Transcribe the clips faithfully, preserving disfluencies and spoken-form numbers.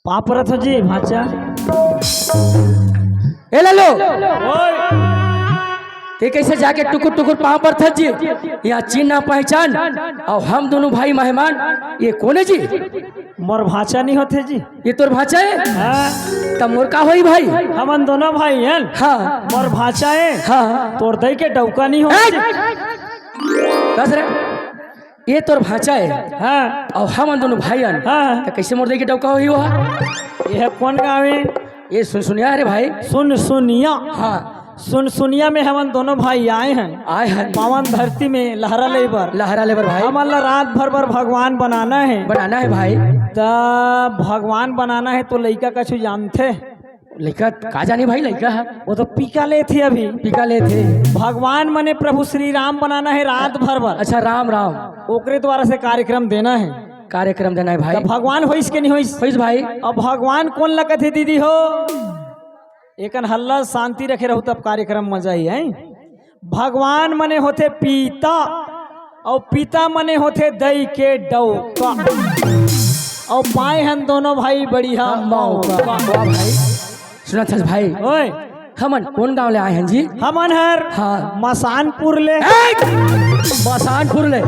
पाँव परत हो जी, भांचा। ए लालो, ओए। ते कैसे जाके टुकुर टुकुर पाँव परत जी? यहाँ चिन्ह ना पहचान, अउ हम दोनों भाई मेहमान, ये कोन हे जी? मोर भांचा नहीं होथे जी। ये तोर भांचा हे? हाँ। तब मोर का होही भाई? हमन दोनों भाई हन। हाँ। मोर भांचा हे। हाँ। तोर दई के डौका नहीं होथे। ए! कस रे? ये तोर भांचा हे। हाँ। अउ हमन दोनों भाई हन। हाँ। त कैसे मोर दई के डौका होही वो? ये कोन गाँव हे? ये सुनसुनिया रे भाई। सुनसुनिया। हाँ। सुनसुनिया में हमन दोनों भाई आए हन। आए हन। पावन धरती में लहरा ले बर। लहरा ले बर भाई। हमन ला रात भर बर भगवान बनाना हे। बनाना हे भाई। त भगवान बनाना हे त लइका कछु जानथे? लइका का जानी भाई, लइका हे। वो तो पीका लेथे अभी। पीका लेथे। भगवान मने प्रभु श्री राम बनाना हे रात भर बर। अच्छा, राम, राम। ओकरे द्वारा से कार्यक्रम देना हे। कार्यक्रम देना हे भाई। त भगवान होइस के नहीं होइस? होइस भाई। अब भगवान कोन ला कथे दीदी हो? एकन हल्ला शांति रखे रहू तब कार्यक्रम मजा ही हे। भगवान मने होथे पिता, अउ पिता मने होथे दई के डौका। अउ पाए हन दोनों भाई बढ़िया मौका। वाह भाई। सुनत हस भाई, ओए। हमन कोन गांव ले आए हन जी? हमन हर हाँ। मसानपुर ले। ए! मसानपुर ले।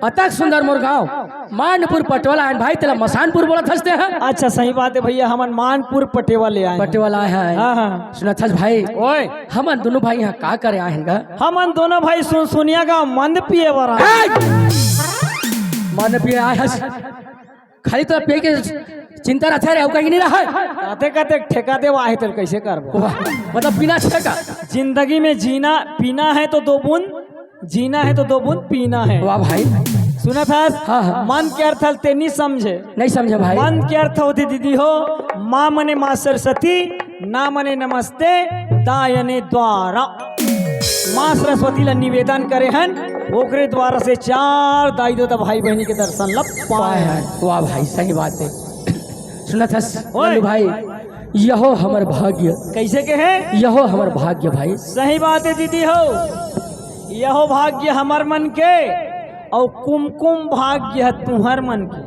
अतक सुंदर मोर गांव। मानपुर पटेवा ले आए हन भाई, तेला मसानपुर बोलत हस ते ह? अच्छा, सही बात हे भइया, हमन मानपुर पटेवा ले आए हन। पटेवा ले आए हन। हाँ, हाँ। सुनत हस भाई, ओए। हमन दोनों भाई इहाँ का करे आए हन गा? हमन दोनों भाई सुनसुनिया गांव मंद पिए बर आए। ए! मंद पिए आए हस। खाली तो पिए के चिंता रथे रे, अउ कहीं नहीं रहे। काते काते ठेका देवा हे, तेल कैसे करबो? वाह, मतलब बिना ठेका। जिंदगी में जीना, पीना है तो दो बूंद, जीना है तो दो बूंद पीना है। वाह भाई। सुनत हस? हाँ, हाँ। मंद के अर्थ हल ते नहीं समझे। नहीं समझे भाई। मंद के अर्थ होथे दीदी हो, माँ मने माँ सरस्वती, ना मने नमस्ते, दा याने द्वारा। माँ सरस्वती ला निवेदन करे हन, ओकरे द्वारा से चार दाई ददा भाई बहिनी के दर्शन ला पाए हन। वाह भाई, सही बात हे। सुनत हस ओए। नंदू भाई, यहो हमर भाग्य। कैसे के हे? यहो हमर भाग्य भाई। सही बात हे दीदी हो, यहो भाग्य हमर मन के, अउ कुमकुम भाग्य हे तुहर मन के।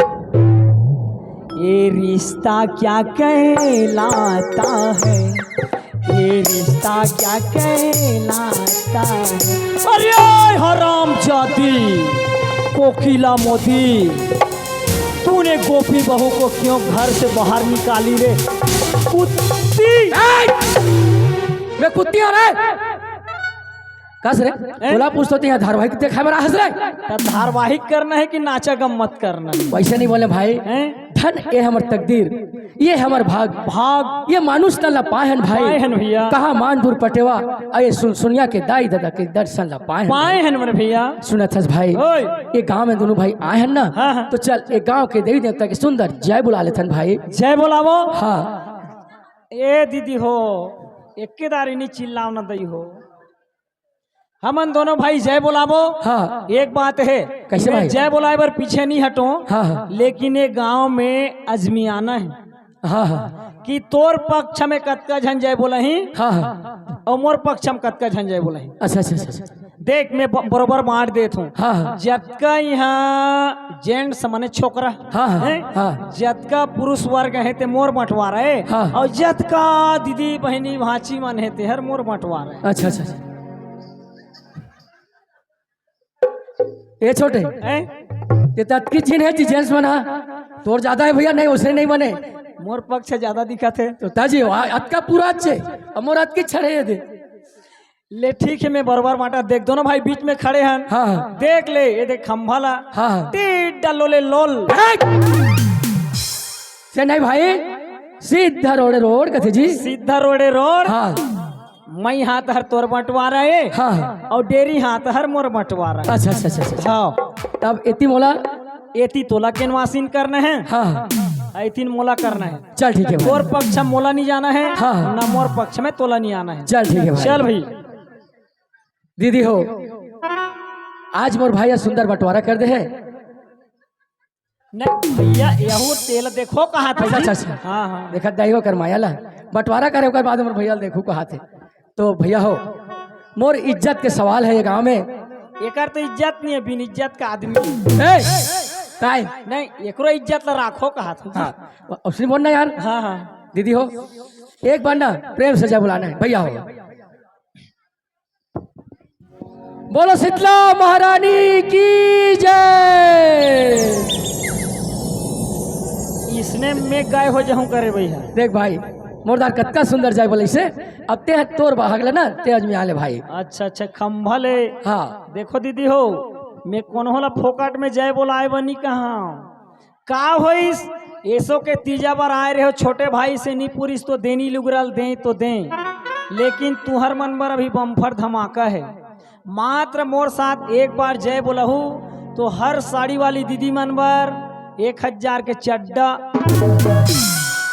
ये रिश्ता क्या कहलाता है, ये रिश्ता क्या कहलाता है। अरे हराम जादी, कोकिला मोदी, तूने गोपी बहू को क्यों घर से बाहर निकाली रे कुत्ती? ए! मैं कुत्ती हूँ रे? कस रे? ए? तोला पूछत हों ते इहाँ धारावाहिक देखाय बर आए हस रे? त धारावाहिक करना है कि नाचा गम्मत करना है? वैसे नहीं बोले भाई। हैं? धन ए हमर तकदीर, ये हमर भाग। भाग। ये मानुष तन ला पाए हन भाई। पाए हन भइया। कहाँ मानपुर पटेवा, अउ ये सुनसुनिया के दाई ददा के दर्शन ला पाए हन। पाए हन मोर भइया। सुनत हस भाई, ओए। ये गांव में दोनों भाई आए हन ना, हाँ, हाँ। तो चल ये गांव के देवी देवता के सुंदर जय बुला लेथन भाई। जय बोलावो। हाँ। ए दीदी हो, एके दारी नी चिल्लाव ना दई हो। हमन दोनों भाई जय बोलाबो। हाँ। एक बात हे, कैसे मैं भाई? जय बोलाय बर पीछे नहीं हटों, हाँ, हाँ। लेकिन ये गांव में अजमियाना हे हाँ, हाँ। कि तोर पक्ष में कतका झन जय बोलाही हाँ, हाँ। अउ मोर पक्ष में कतका झन जय बोलाही। अच्छा, अच्छा, अच्छा, अच्छा। देख, मैं ब-, बरोबर बांट देत हूँ। हाँ, हाँ। जतका इहाँ gents मने छोकरा हाँ, हाँ, हैं? हाँ। जतका पुरुष वर्ग हे ते मोर बंटवारा हे हाँ। अउ जतका दीदी बहिनी भांची मन हे ते हर मोर बंटवारा हे। अच्छा, अच्छा, अच्छा। ए छोटे, हैं? ते ततकी झिन हे जी gents मन हा। तोर ज्यादा हे भइया, नहीं ओसने नहीं बने। मोर पक्ष ज्यादा दिखत हे। तो ताजी, आ-, अतका पूरा अच्छे, अउ मोर अतकी छड़े हे दे। ले ठीक हे, मैं बरोबर बांटा। देख दोनों भाई बीच में खड़े हन। हाँ, हाँ। देख ले, ये देख खंभा ला। हाँ, हाँ। टीट डालो ले लोल। हट! से नहीं भाई, सीधा रोड़े रोड़ कथे जी। सीधा रोड़े रोड़। हाँ। मई हाथ हर तोर बंटवारा हे। हाँ, हाँ। अउ डेरी हाथ हर मोर बंटवारा हे। अच्छा, अच्छा, अच्छा, अच्छा। हाँ। तब एती मोला एती तोला केनवासिन करना हे। हाँ, हाँ। एतीन मोला करना हे। चल ठीक हे भाई। तोर पक्ष में मोला नहीं जाना हे, हाँ, हाँ। ना मोर पक्ष में तोला नहीं आना हे। चल ठीक हे भाई। चल भाई। दीदी हो, आज मोर भाई ह सुंदर बंटवारा कर दे हे। नहीं भइया, यहू तेल देखो कहाँ थे अच्छा, जी? अच्छा, अच्छा। हाँ, हाँ। देखत दाई हो कर माया ला। बंटवारा करे ओकर बाद मोर भइया ला देखू कहाँ थे। तो भइया हो, मोर इज्जत के सवाल हे ये गांव में। एकर तो इज्जत नहीं हे, बिन इज्जत का आदमी। ए, काय? नहीं, एकरो इज्जत ला राखो कहा था। हाँ, उसने बोलना यार। हाँ, हाँ। दीदी हो, एक बार ना प्रेम से जय बुलाना हे, भइया हो। बोलो शीतला महारानी की जय। इसने मैं गाय हो जाऊं करे भइया। देख भाई, मोर दार कतका सुंदर जय बोले से। अब ते तोर भाग ले ना, ते आज में आले भाई। अच्छा, अच्छा, खंभा ले। हाँ। देखो दीदी हो, मैं कोनो ला फोकट में जय बोलाय बर नी कहा। का होइस? एसो के तीजा बर आय रहे हो, छोटे भाई से नी पुरिस तो देनी लुगरा ल दें तो दें, लेकिन तुहर मन बर अभी बम्फर धमाका हे। मात्र मोर साथ एक बार जय बोलहू तो हर साड़ी वाली दीदी मन बर एक हजार के चड्डा,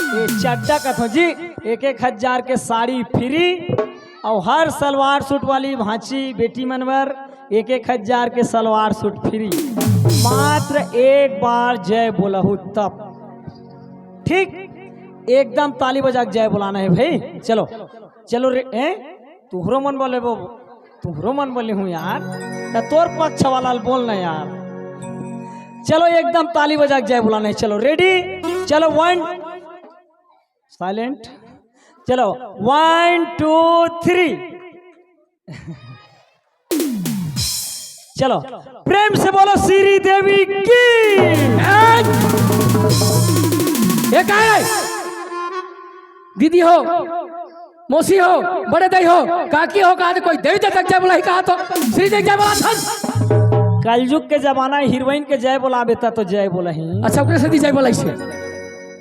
ये चड्डा कथो जी, एक एक हजार के साड़ी फ्री, अउ हर सलवार सूट वाली भांची बेटी मन बर एक एक हजार के सलवार सूट फ्री। मात्र एक बार जय बोलहू तब, ठीक, एकदम ताली बजा के जय बोलाना हे भाई। चलो, चलो रे, हैं? तुहरो मन बोले बो, तुहरो मन बोले हूँ यार, त तोर पक्ष वाला ल बोल ना यार। चलो एकदम ताली बजा के जय बोलाना हे। चलो रेडी, चलो वन, साइलेंट, चलो वन टू थ्री। चलो प्रेम से बोलो श्री देवी की। ए काय? दीदी हो, मौसी हो, बड़े दाई हो, काकी हो, कहा कोई देवी देवता के जय बोलाही कहा तो श्री देवी जय बोला था। कलयुग के जमाना हे, हीरोइन के जय बोलाबे त तो जय बोलही। अच्छा, ओकरे सेती जय बोलाइसे।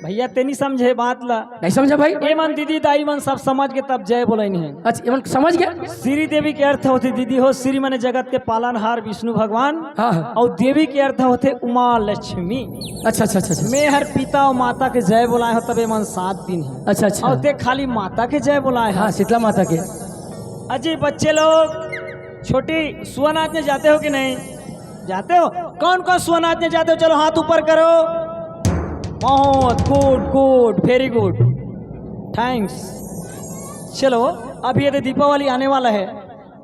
भैया तेनी समझे बात ला। नहीं समझा भाई। एमन दीदी दाई मन सब समझ के तब जय बोलाइन हे। अच्छा, एमन समझ गया। श्री देवी के अर्थ होथे दीदी हो, श्री माने जगत के पालनहार विष्णु भगवान। हाँ, हाँ। अउ देवी के अर्थ होथे उमा लक्ष्मी। अच्छा अच्छा अच्छा अच्छा। मैं हर पिता अउ माता के जय बोलाए हो, तब एमन सात दिन हे। अच्छा अच्छा। अउ ते खाली माता के जय बोलाए हो। हाँ, शीतला माता के। अजी बच्चे लोग, छोटी सुआ नाचने जाते हो कि नहीं? जाते हो? कौन कौन सुआ नाचने जाते हो? चलो हाथ ऊपर करो। बहुत गुड, गुड, वेरी गुड, थैंक्स। चलो, अभी ये दीपावली आने वाला हे,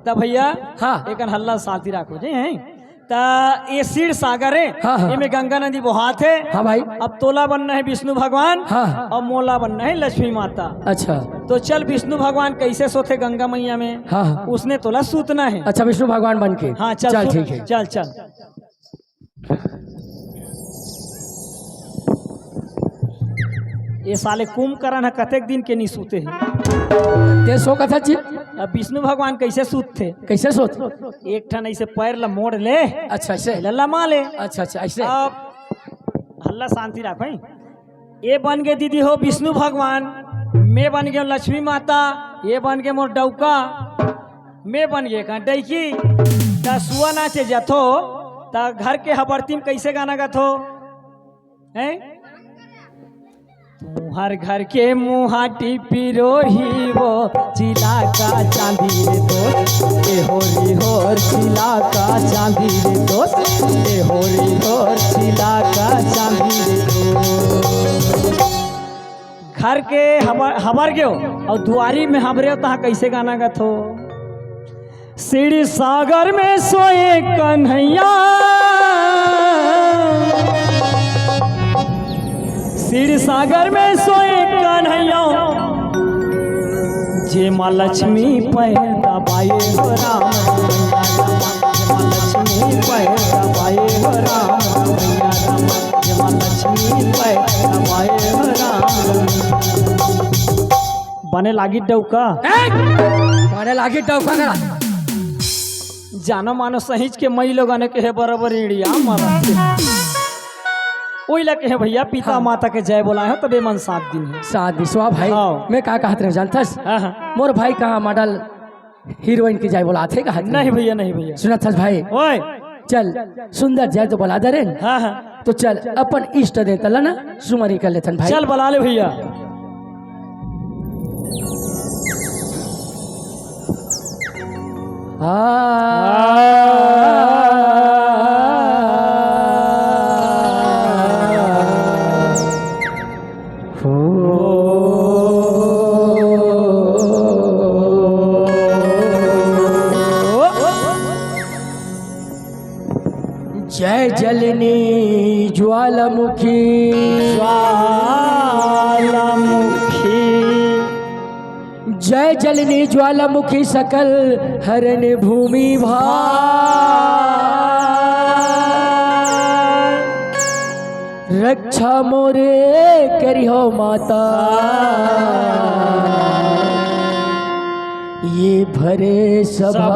त भैया हाँ। एकन हल्ला शांति राखो जी, हैं? त ये क्षीर सागर हे, हाँ, हाँ। एमे गंगा नदी बोहात हे। हाँ भाई। अब तोला बनना हे विष्णु भगवान, हाँ, हाँ। अब मोला बनना हे लक्ष्मी माता। अच्छा। तो चल विष्णु भगवान कैसे सोथे गंगा मैया में, हाँ, हाँ। उसने तोला सूतना हे। अच्छा, विष्णु भगवान बन के। हाँ चल, चल सो- ठीक हे। चल चल। ये साले कुंभकर्ण ह कतेक दिन के नी सूते हे। ते सो कथा जी। अब विष्णु भगवान कैसे सूतथे? कैसे सोत? एक ठन ऐसे पैर ला मोड़ ले, अच्छा ऐसे। ला लमा ले। अच्छा अच्छा ऐसे। अब हल्ला शांति राख भाई। ये बन गए दीदी हो विष्णु भगवान, मैं बन गए लक्ष्मी माता, ये बन गए मोर डौका, मैं बन गए का डैकी। त सुआ नाचे जाथो, त घर के हबरती म कैसे गाना गाथो? हैं? तुम्हार घर के मुहाटी पिरोही वो चिला का चांदी रे दोस्त, ए होरी होर चिला का चांदी रे दोस्त, ए होरी होर चिला का चांदी रे दोस्त। घर के हबर, हबर गयो अउ दुआरी में हबरे तहा कैसे गाना गाथो? क्षीर सागर में सोए कन्हैया, क्षीर सागर में सोए कन्हैया, जेमा लक्ष्मी पैदा बाए हो राम, जेमा लक्ष्मी पैदा बाए हो राम, जेमा लक्ष्मी पैदा बाए हो राम। बने लागी डौका। ए! बने लागी डौका करा। जानो मानो सहिंच के मई लोगन के हे बरोबर इंडिया मरा। ओई ला कहे भैया, पिता हाँ। माता के जय बोलाए हो, तबे मन सात दिन हे। सात विश्वा भाई, हाँ। मैं का कहत रहे जानथस? हाँ, हाँ। मोर भाई कहाँ मॉडल हीरोइन के जय बोलाथे कहत रहे? नहीं भैया, नहीं भैया। सुनत हस भाई? ओए। चल, सुंदर जय तो बोला दे रे। हाँ, हाँ। तो चल, अपन इष्ट देवता ला ना सुमरी कर लेथन भाई। चल बुला ले भैया। आ। जय जलनी ज्वालामुखी। ज्वालामुखी। जय जलनी ज्वालामुखी सकल हरन भूमि भार। रक्षा मोरे करिहो माता। ये भरे सभा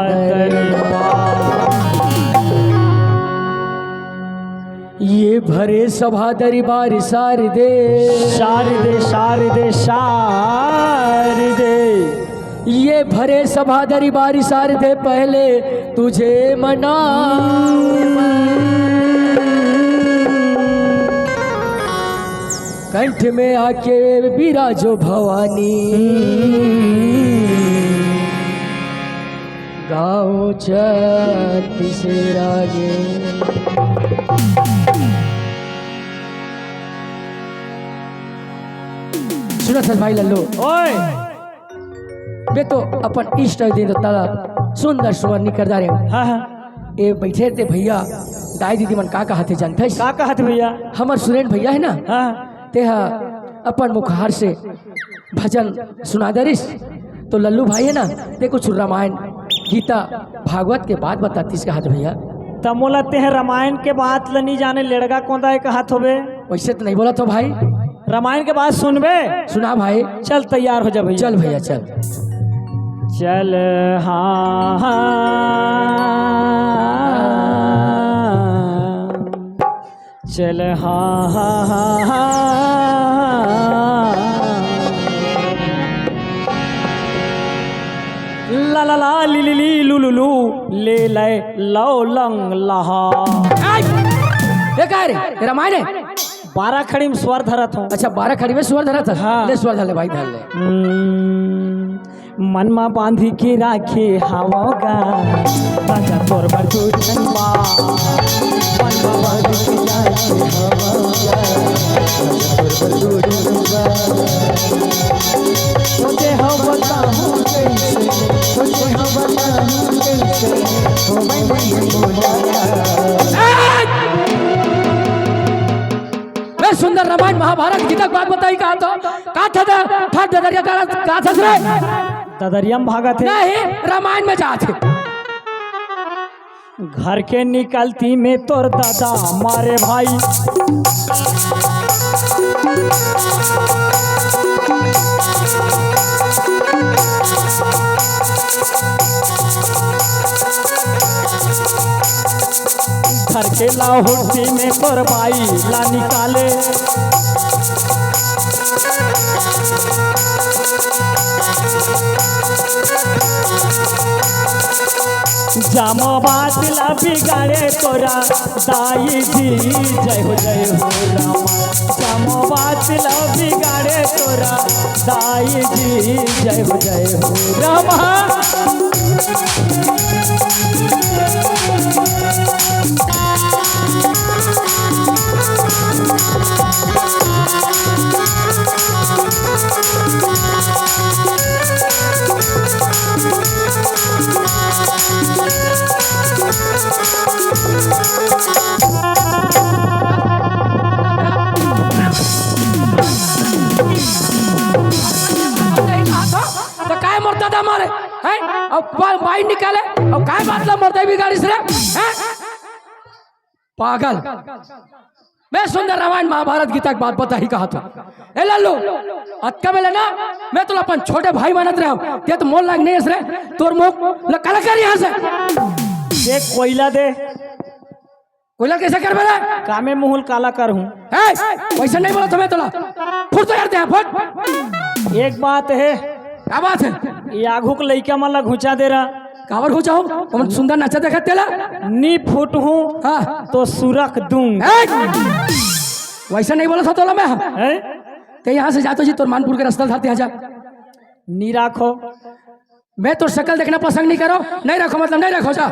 दरबार। ये भरे सभा दरबार शारदे। शारदे, शारदे, शारदे। ये भरे सभा दरबार शारदे पहले तुझे मना। कंठ में आके विराजो भवानी। गाँव छत्तीस रागे। सुनत हस भाई लल्लू। ओए। मैं तो अपन इष्ट देवता ला सुंदर सुंदर निकर डारे हँव। हाँ, हाँ। ए बइठे ते भइया, दाई दीदी मन का कहत हे जानथस? का कहत भइया? हमर सुरेन भइया हे ना, हाँ। ते ह अपन मुखार से भजन सुना दे रिस, तो लल्लू भाई हे ना, ते कुछ रामायण, गीता, भागवत के बात बतातिस कहत भइया। त मोला तेह रामायण के बात ल नी जाने, लेड़गा कोंदा हे कहत होबे। वइसे तो नहीं बोलत हों भाई। रामायण के बात सुनबे? सुना भाई। चल तैयार हो जा भइया। चल भइया चल। चल हाँ, हाँ, हाँ। चल हाँ, हाँ, हाँ, हाँ। ला ला ला ली ली ली लू लू लू, ले ले लो लंग लहा। आय! ये का रे? ये रामायण हे? बारह खड़ी में स्वर धरत हों। अच्छा, बारह खड़ी में स्वर धरत हस? हाँ। ले स्वर धर ले भाई, धर ले। हम्म। मन मा बांधी के राखे हवं गा, राजा तोर बर दू ठन बा। मन मा बांधी के राखे हवं गा, राजा तोर बर दू ठन बा। सोचे हवं बताहूँ कइसे, सोचे हवं बताहूँ कइसे, हो मैं नहीं बोला। बे सुंदर रामायण महाभारत गीता के बात बताही का तो? का था दा? फट ददरिया का, का था रे? ददरिया में भागत हे। नहीं, रामायण में जात हे। घर के निकलती में तोर दादा मारे भाई। घर के लाहौटी में तोर बाई ला निकाले। जामो बात ला बिगाड़े तोरा दाई जी, जय हो जय हो रामा। जामो बात ला बिगाड़े तोरा दाई जी, जय हो जय हो रामा। तो काय मोर दादा मारे, हैं? अउ बा-, बाई निकाले, अउ काय बात ला मोर दाई बिगाड़िस रे, हैं? पागल। मैं सुंदर रामायण महाभारत गीता के बात बताही कहत हों। ए लल्लू, अतका बेले ना, मैं तोला अपन छोटे भाई मानत रहेंव, ते तो मोर लायक नहीं हस रे, तोर मुंह ला काला कर यहाँ से। दे कोयला दे। कोयला कइसे करबे रे? कामे मुंह ल काला करहूं। ए, वइसे नहीं बोलत हों मैं तोला। फुट तो यार दे, फुट। एक बात हे। का बात हे? ये आघू के लइका मन ला घुचा दे रहा। काबर घुचाहूं? ओमन सुंदर नचा देखत तेला। नी फुटहूं हाँ। तो सुरख दूं। ए, वइसे नहीं बोलत हों तोला मैं। हैं? ते यहाँ से जा तो जी, तोर मानपुर के रस्ता धरते आ जा। नी राखो। मैं तोर सकल देखना पसंद नहीं करों, नहीं रखों, मतलब नहीं रखों, जा।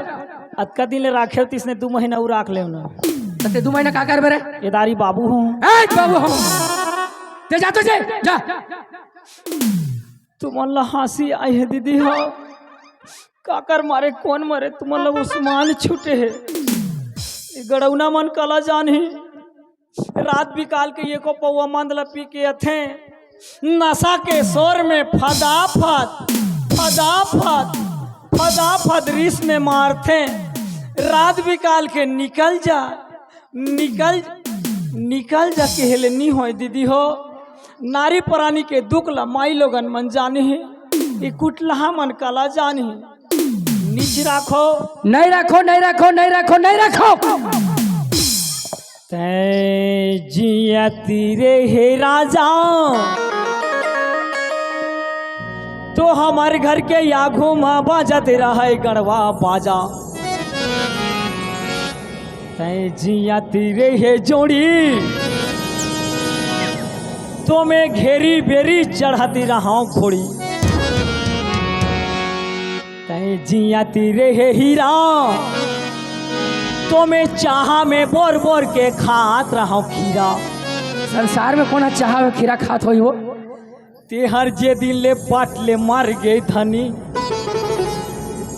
अतका दिन ले राखे होतिस ने दू महीना अउ राख लेव ना। त ते दू महीना का करबे रे? एदारी बाबू हों। ए, बाबू हों। ते जा तो जे, जा। तुमन ला हंसी आय हे दीदी हो। काकर मारे कोन मरे तुमन ला उस्मान छूटे हे। ये गड़ौना मन काला जानही। रात बिकाल के एको पौवा मंद ल पी के अथे, नशा के शोर में फदाफद, फदाफद, फदाफद रिस में मारथे। रात बिकाल के निकल जा, निकल, निकल जा केहे ले नी होय दीदी हो। नारी परानी के दुख ल माई लोगन मन जानही, ई कुटलहा मन काला जानही। नीच राखो। नहीं राखों, नहीं राखों, नहीं राखों, नहीं राखों। तैं जियत रहे राजा, तो हमर घर के आघू म बाजत रहय गड़वा बाजा। तैं जियत रहे जोड़ी, तो मैं घेरी बेरी चढ़त रहंव घोड़ी। तैं जियत रहे हीरा, तो मैं चाहा में बोर बोर के खात रहंव खीरा। संसार में कोन ह चाहा में खीरा खात होही वो? तेहर जे दिन ले पाट ले मर गे धनी,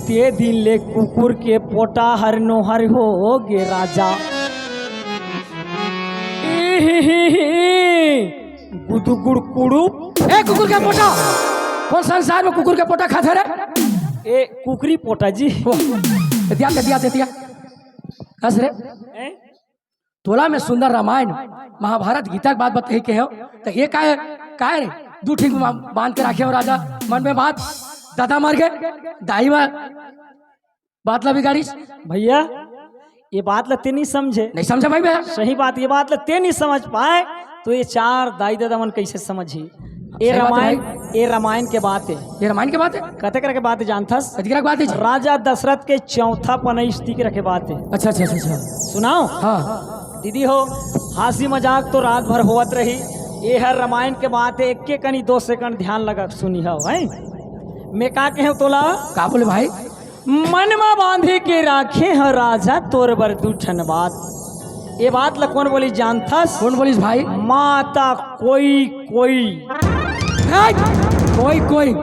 ते दिन ले कुकुर के पोटा हर नोहर हो गे राजा। इहिहिहि, गुदुगुड़ कुड़ुप। ए कुकुर के पोटा, कौन संसार में कुकुर के पोटा खाथे रे? ए कुकरी पोटा जी। ओ, दे दिया, दे दिया, दे दिया। कस रे? ए? तोला में सुंदर रामायण, महाभारत, गीता के बात बतही के हो, त ये काय, काय रे? दू ठीक मा-, बांध के राखे हो राजा, मन में बात, दादा मर गे, दाई मा-, बात ला बिगाड़िस। भैया, ये बात ला ते नहीं समझे। नहीं समझे भाई मैं। सही बात, ये बात ला ते नहीं समझ पाए, तो ये चार दाई दादा मन कैसे समझही? ए सही बात है रामायण, भाई। ए रामायण के बात है। ये रामायण के बात है? कते करके बात है जानथस? कते करके बात है जी? राजा दशरथ के चौथा पनई स्थिति के रखे बात है। अच्छा, अच्छा, अच्छा, अच्छा। सुनाओ। हाँ। दीदी हो, हंसी मजाक तो रात भर होवत रही। ये हर रामायण के बात है, एक के कनी दो सेकंड ध्यान लगा के सुनी हो, हैं? मैं का कहे तोला? का बोले भाई? मन मा बांधी के राखे ह राजा तोर बर दू ठन बात। ये बात ला कौन बोली जानथस? कौन बोलिस भाई? माता कोई कोई। ए, कोई कोई।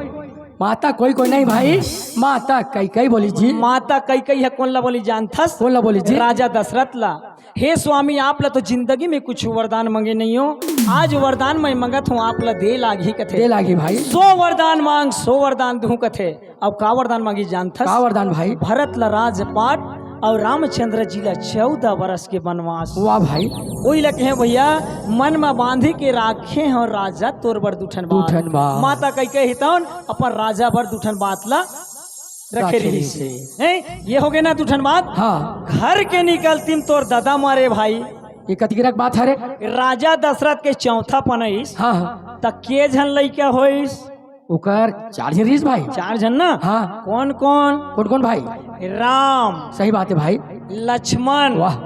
माता कोई कोई नहीं भाई, माता कई कई बोली जी। माता कई कई है, कौन ला बोली जानथस? कौन ला बोली जी? राजा दशरथ ला। हे स्वामी, आप ला तो जिंदगी में कुछ वरदान मंगे नहीं हो, आज वरदान मैं मंगत हूँ, आप ला दे लागही कथे। दे लागही भाई। सौ वरदान मांग, सौ वरदान दूँ कथे। अब का वरदान मांगी जानथस? का वरदान भाई? भरत ला राजपाट और रामचंद्र जी ला चौदह बरस के वनवास। वाह भाई। ओही ला कहे भैया, मन मा बांधी के राखे हो राजा तोर बर दू ठन बात। दू ठन बात। माता कई कई हितौन अपन राजा बर दू ठन बात ला रखे रखे रहिस रहिस हे। हैं? ये हो गए ना दू ठन बात? हाँ। घर के निकलती में तोर दादा मरे भाई। ये कतिक रख बात हरे? राजा दशरथ के चौथा पनईस। हाँ, हाँ। त के झन लइका होइस? ओकर चार झन रहिस भाई। चार झन ना? हाँ। कौन कौन? कौन कौन भाई? राम। सही बात है भाई। लक्ष्मण। वाह।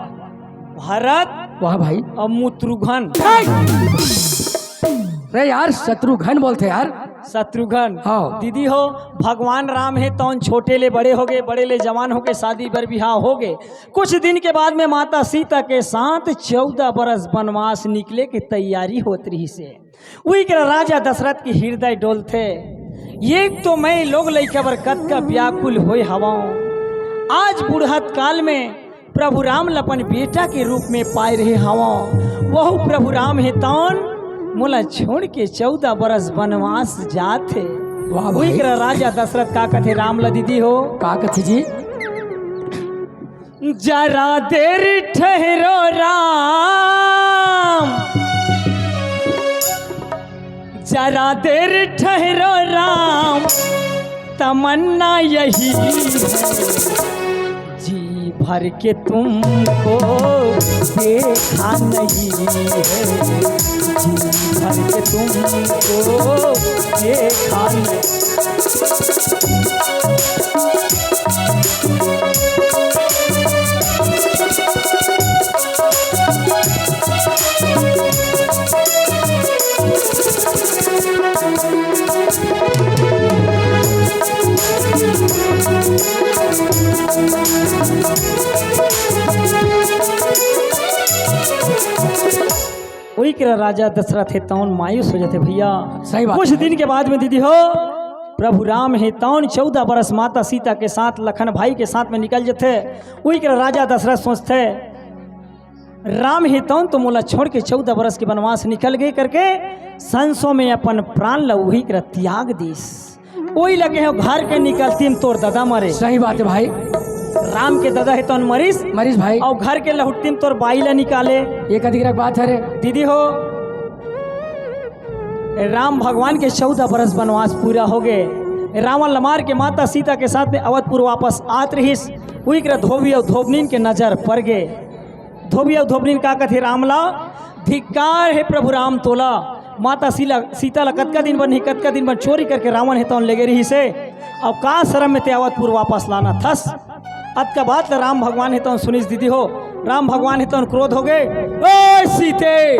भरत। वाह भाई। और मुत्रुघ्न। रे यार, शत्रुघ्न बोलथे यार। शत्रुघ्न। हाँ। दीदी हो, भगवान राम हे तौन छोटे ले बड़े होगे, बड़े ले जवान होगे, शादी बर बिहाव होगे। कुछ दिन के बाद में माता सीता के साथ चौदह बरस बनवास निकले के तैयारी होत रहिस हे। उही करा राजा दशरथ के हिरदय डोलथे। एक तो मैं लोग लइका बर कतका व्याकुल होय हवंव। आज बुढ़त काल में प्रभु राम ल अपन बेटा के रूप में पाए रहे हवंव, वहू प्रभु राम हे तौन मोला छोड़ के चौदह बरस बनवास जात हे। वाह भाई। उही करा राजा दशरथ का कथे राम ल दीदी हो? का कथे जी? जरा देर ठहरो राम, जरा देर ठहरो राम, तमन्ना यही है, जी भर के तुमको देखा नहीं है, जी भर के तुमको देखा नहीं। उही करा राजा दशरथ हे तौन मायूस हो जाथे भैया। सही बात कुछ है। दिन के बाद में दीदी हो, प्रभु राम हे तौन चौदह बरस माता सीता के साथ, लखन भाई के साथ में निकल जाथे। उही करा राजा दशरथ सोचथे, राम हे तौन तो मोला छोड़ के चौदह बरस के बनवास निकल गे करके संसो में अपन प्राण ल उही करा त्याग दिस। ओही लगे हो घर के निकलती में तोर दादा मरे। सही बात है भाई। राम के दादा हे तौन मरिस। मरिस भाई। और घर के लहुटती में तोर बाई ला निकाले। ये कतिक रख बात हरे? दीदी हो, राम भगवान के चौदह बरस बनवास पूरा हो गए। रावण ल मार के माता सीता के साथ में अवधपुर वापस आत रहिस। उही करा धोबी और धोबनीन के नजर पर गे। धोबी और धोबनीन का कथे राम ला, धिक्कार हे प्रभु राम तोला। माता सीला, सीता ला कतका दिन बन ही, कतका दिन बन चोरी करके रावण हे तौन लेगे रहिस हे। अब का शरम में ते अवधपुर वापस लाना थस? अतका बात ला राम भगवान हे तौन सुनिस दीदी हो। राम भगवान हे तौन क्रोध हो गए। ओ सीते,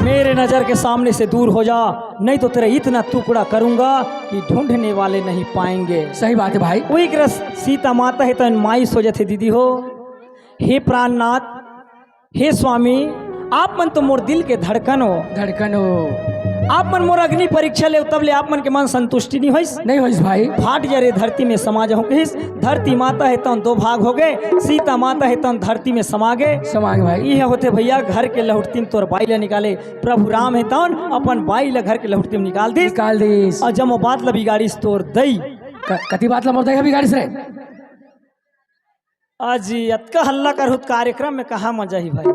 मेरे नजर के सामने से दूर हो जा, नहीं तो तेरा इतना टुकड़ा करूंगा कि ढूंढने वाले नहीं पाएंगे। सही बात है भाई। उही करा सीता माता हे तौन मायूस हो जाथे दीदी हो। हे प्राणनाथ, हे स्वामी, आप मन तो मोर दिल के धड़कन हो। धड़कन हो। आप मन मोर अग्नि परीक्षा लेव, तब ले आप मन के मन संतुष्टि नहीं होइस। नहीं होइस भाई। फाट जा रे धरती में समा जाहूं कहिस। धरती माता हे तौन दो भाग हो गए, सीता माता हे तौन धरती में समा गए। समा गए भाई। इहे होथे भैया घर के लहुटती में तोर बाई ला निकाले। प्रभु राम हे तौन अपन बाई ला घर के लहुटती में निकाल दिस। निकाल दिस। अउ जम्मो बात ला बिगाड़िस तोर दई। क-, कति बात ला मोर दई हा बिगाड़िस रे? आज अतका हल्ला करहू त कार्यक्रम में कहाँ मजा ही भाई।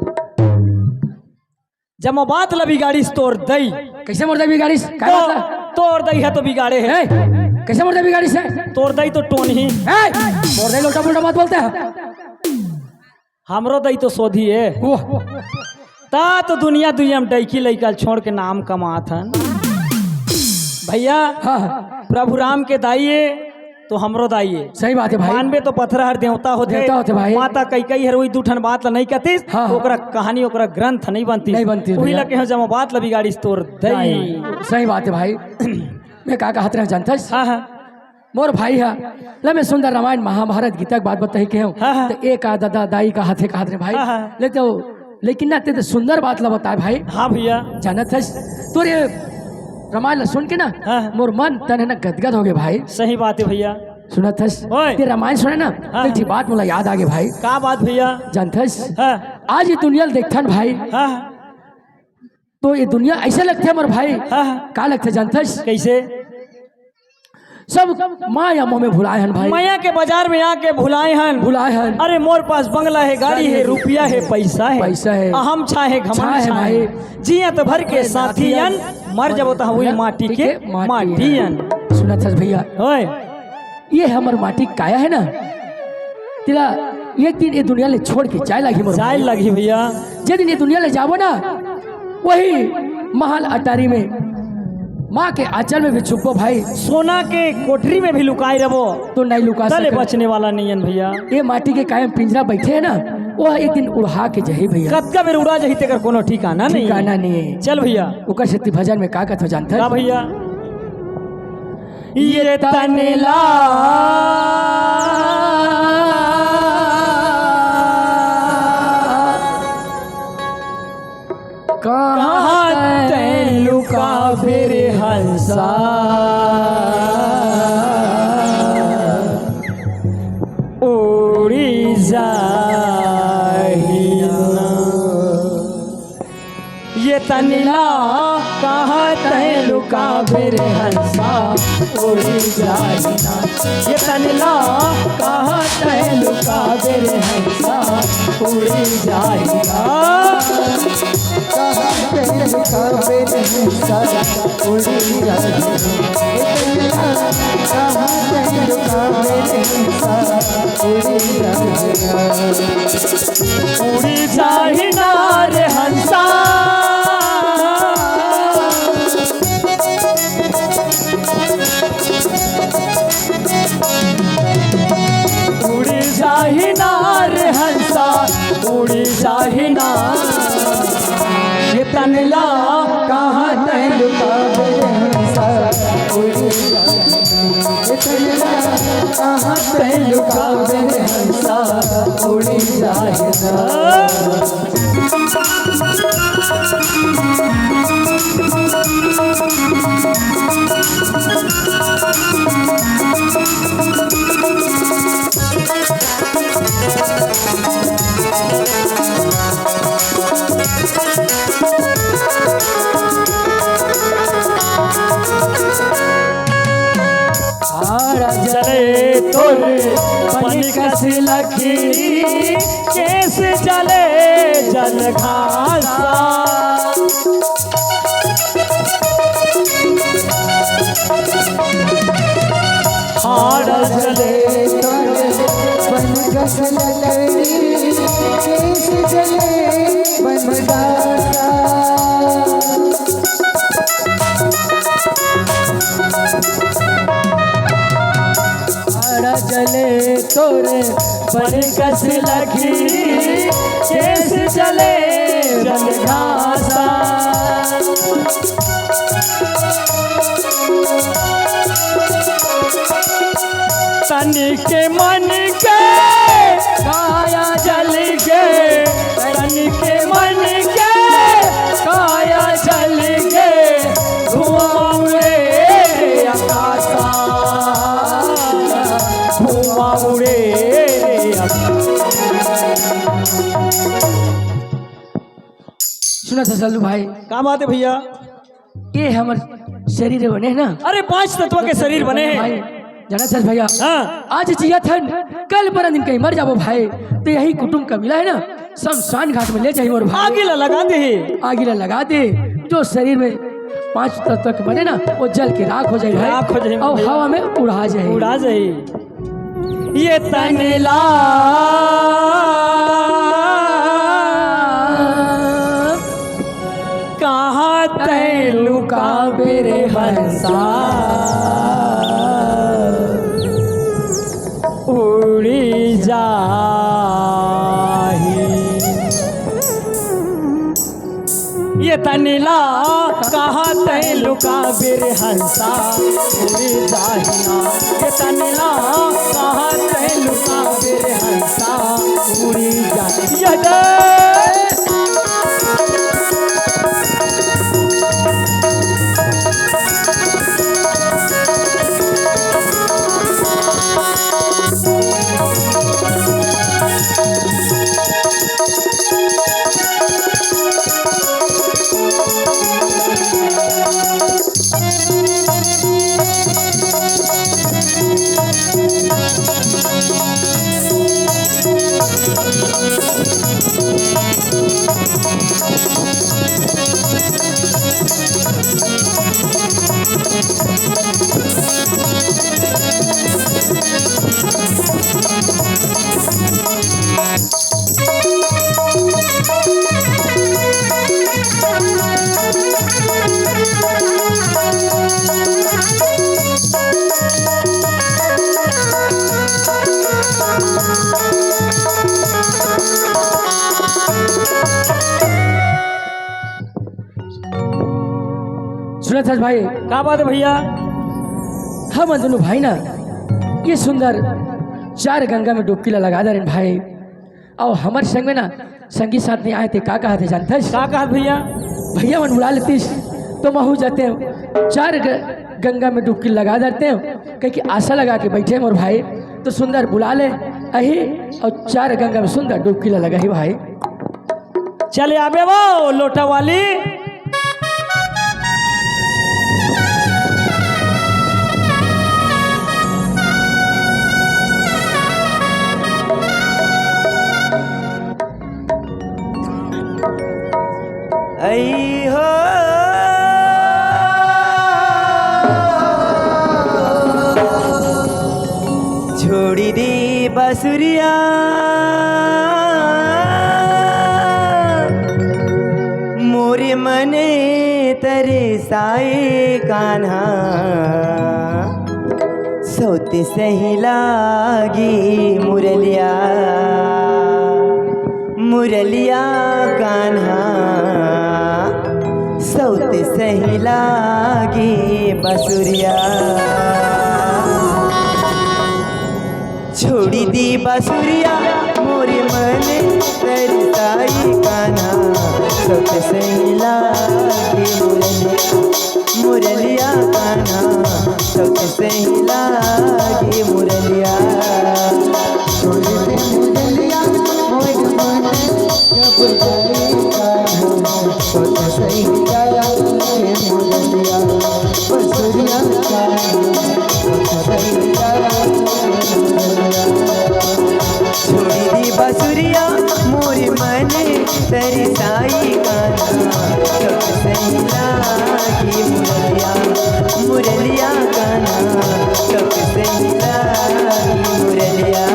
जम्मो बात ला बिगाड़िस तोर दई। कइसे मोर दई बिगाड़िस? काय तो, बात ला? तोर दई हे तो बिगाड़े हे। ए, कइसे मोर दई बिगाड़िस हे? तोर दई तो टोनही। ए, मोर दई लोटा पोटा मत बोलते हैं। हमरो दई तो सोधी हे। ओह। ता तो दुनिया दुनिया में डईकी लइका छोड़ के नाम कमात हन। भैया, हाँ, हाँ। प्रभु राम के दाई हे, तो हमरो दाई हे। सही बात हे भाई। मानबे तो पथरा हर देवता होथे। देवता होथे भाई। माता कैकई हर वही दू ठन बात ला नहीं कतिस, हाँ, हाँ। ओकरा कहानी, ओकरा ग्रंथ नहीं बनतिस। नहीं बनतिस उही भैया। ला कहेंव जम्मो बात ला बिगाड़िस तोर दई। दाई। सही बात हे भाई। मैं का कहत रहेंव जानथस? हाँ, हाँ। मोर भाई हा, ले मैं सुंदर रामायण, महाभारत, गीता के बात बताही कहेंव। हाँ, हाँ। त ए का दादा, दाई का हाथे कहत रहे भाई। हाँ, हाँ। ले तो, लेकिन ना, ते तो सुंदर बात ला बताए भाई। हाँ भैया। जानत हस, तोर ए रामायण ला सुन के ना, हाँ। मोर मन तन हे ना गदगद हो गे भाई। सही बात हे भैया। सुनत हस, ओए। ते रामायण सुने ना, हाँ। त एक ठी बात मोला याद आ गे भाई। का बात भैया? जानत हस, हाँ। आज ये दुनिया ल देखथन भाई। हाँ। तो ये दुनिया ऐसे लगथे मोर भाई। हाँ, हाँ। का लगथे जानथस? कैसे? सब माया मोह में भुलाए हन भाई। माया के बाजार में आके भुलाए हन। भुलाए हन। अरे मोर पास बंगला हे, गाड़ी हे, रुपया हे, पैसा हे। पैसा हे। अहम छाहे, घमंड छाहे भाई। जियत भर के साथियन, मर जबो त हुई माटी के माटियन। सुनत हस भैया? ओए। ये हमर माटी काया हे ना, तेला एक दिन ये दुनिया ले छोड़ के जाए लागही मोर जाए भाई। लागही भैया। जे दिन ये दुनिया ले जाबो ना, वही महल अटारी में, माँ के आंचल में भी छुपबो भाई। सोना के कोठरी में भी लुकाए रहबो, तो नहीं लुका तले सकत। बचने वाला नहीं है भैया। ये माटी के काया म पिंजरा बैठे हे ना, वो एक दिन उड़हा के जाही भैया। कतका बेर उड़ा जाही तेकर कोनो ठिकाना नहीं। ठिकाना नहीं है। चल भैया। ओकर सेती भजन में का कथो जानथस? का भैया? ये तन ला कहाँ तैं लुकाबे रे हंसा, उड़ी जाही ना। ये तन ला कहाँ तैं लुकाबे रे हंसा, उड़ी जाही ना। ये तन ला कहाँ तैं लुकाबे रे हंसा, उड़ी जाही ना। कहाँ तैं लुकाबे रे हंसा, उड़ी जाही ना। ये तन ला कहाँ तैं लुकाबे रे हंसा, उड़ी जाही ना। उड़ी जाही ना रे हंसा। उड़ी जाही ना रे हंसा, उड़ी जाही ना। ये तन ला कहाँ तैं लुकाबे रे हंसा, उड़ी जाही ना। ये तन ला कहाँ तैं लुकाबे रे हंसा, उड़ी जाही ना। चले तोर पनिकस लकीरी, केस जले जल घासा। हाड़ जले तोर पनिकस लकीरी, केस जले बन घासा। हाड़ जले तोर पनिकस लकीरी, केस जले जल घासा। तन के मन के काया जल गे, तन के मन के अच्छा, सल्लू भाई। का बात है भैया? ये हमर शरीर बने हे ना। अरे, पांच तत्व के शरीर बने हे। भाई, जानत हस भैया? हाँ। आज जियत हन, कल परन दिन कहीं मर जाबो भाई। त यही कुटुम कबीला हे ना, शमशान घाट में ले जाही मोर भाई। आगी ला लगा दे। आगी ला लगा दे। जो शरीर में पांच तत्व के बने ना, वो जल के राख हो जाही भाई। राख हो जाही अउ भैया। हवा में उड़ा जाही। उड़ा जाही। ये तन ला कहाँ तैं लुकाबे रे हंसा, उड़ी जाही। ये तन ला कहाँ तैं लुकाबे रे हंसा, उड़ी जाही ना। ये तन ला कहाँ तैं लुकाबे रे हंसा, उड़ी जाही। ये दे। सुनत हस भाई? का बात है भैया? हम दोनों भाई ना ये सुंदर चार गंगा में डुबकी ला लगा दे रहे भाई। अउ हमर संग में ना संगी साथ नहीं आए थे, का कहत हे जानत हस? का कहत भैया? भैया मन बुला लेतिस तो महू जाते हैं, चार ग-, गंगा में डुबकी लगा देते हैं, कह के आशा लगा के बैठे हैं मोर भाई। तो सुंदर बुला ले अही अउ चार गंगा में सुंदर डुबकी ला लगा ही भाई। चले आबे वो लोटा वाली। ऐ हो छोड़ी दी बसुरिया मोरे मने तरसाए कान्हा। सौत सही लागी मुरलिया, मुरलिया कान्हा। सौत सही लागी बसुरिया। छोड़ी दी बसुरिया मोरे मने तरसाई कान्हा। सौत सही लागी मुरलिया, मुरलिया कान्हा। सौत सही लागी मुरलिया। छोड़ी दी मुरलिया मोरे मने जब जाई कान्हा। सौत सही लागी मुरलिया। बसुरिया कान्हा। छोड़ी दी बसुरिया मोरे मने तरसाई कान्हा। सौत सही लागी मुरलिया, मुरलिया कान्हा। सौत सही लागी मुरलिया।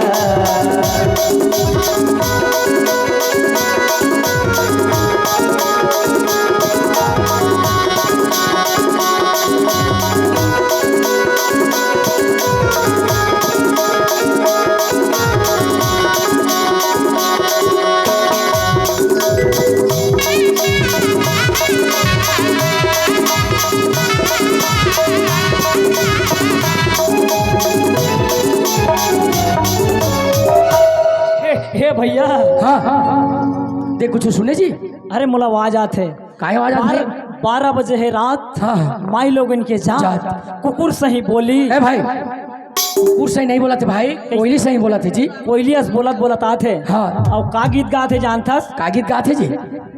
हे, हे भैया। हाँ, हाँ, हाँ। ते कुछ सुने जी? अरे मोला आवाज आत हे। काय आवाज आत हे? बारह, बारह बजे हे रात। हाँ, हाँ। माई लोगन के जात। जात। कुकुर सही बोली। ए भाई, कुकुर सही नहीं बोलत हे भाई, कोयली सही बोलत हे जी। कोयली अस बोलत बोलत आत हे। हाँ। अउ का गीत गात हे जानथस? का गीत गात हे जी?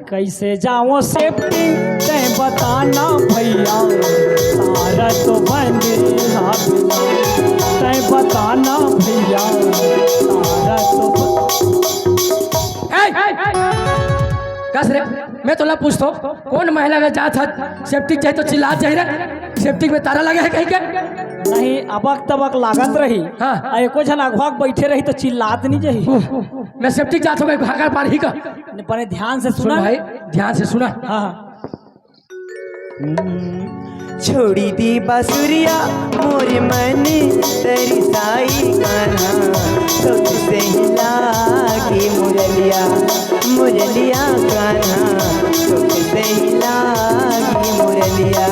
कैसे जाओ सेफ्टी, तै बताना भैया, तारा तो बंद हाथ। तै बताना भैया, तारा तो ब- ए! कस रे, मैं तोला पूछथों, कौन महिला के जात हस, सेफ्टी चाहिए तो चिल्ला चाहिए रे, सेफ्टी में तारा लगे है कहीं के? नहीं, अबक तबक लागत रही। हाँ। आ एको झन अगवा के बैठे रही तो चिल्लात नहीं जाही। मैं सेफ्टी जात हूँ, भागा पार ही का। बने ध्यान से सुन सुना। भाई, ध्यान से सुना। हाँ, हाँ। हम्म, छोड़ी दी बांसुरिया मोर मन तरसाई कान्हा, सोच से ही लागी मुरलिया, मुरलिया कान्हा, सोच से ही लागी मुरलिया।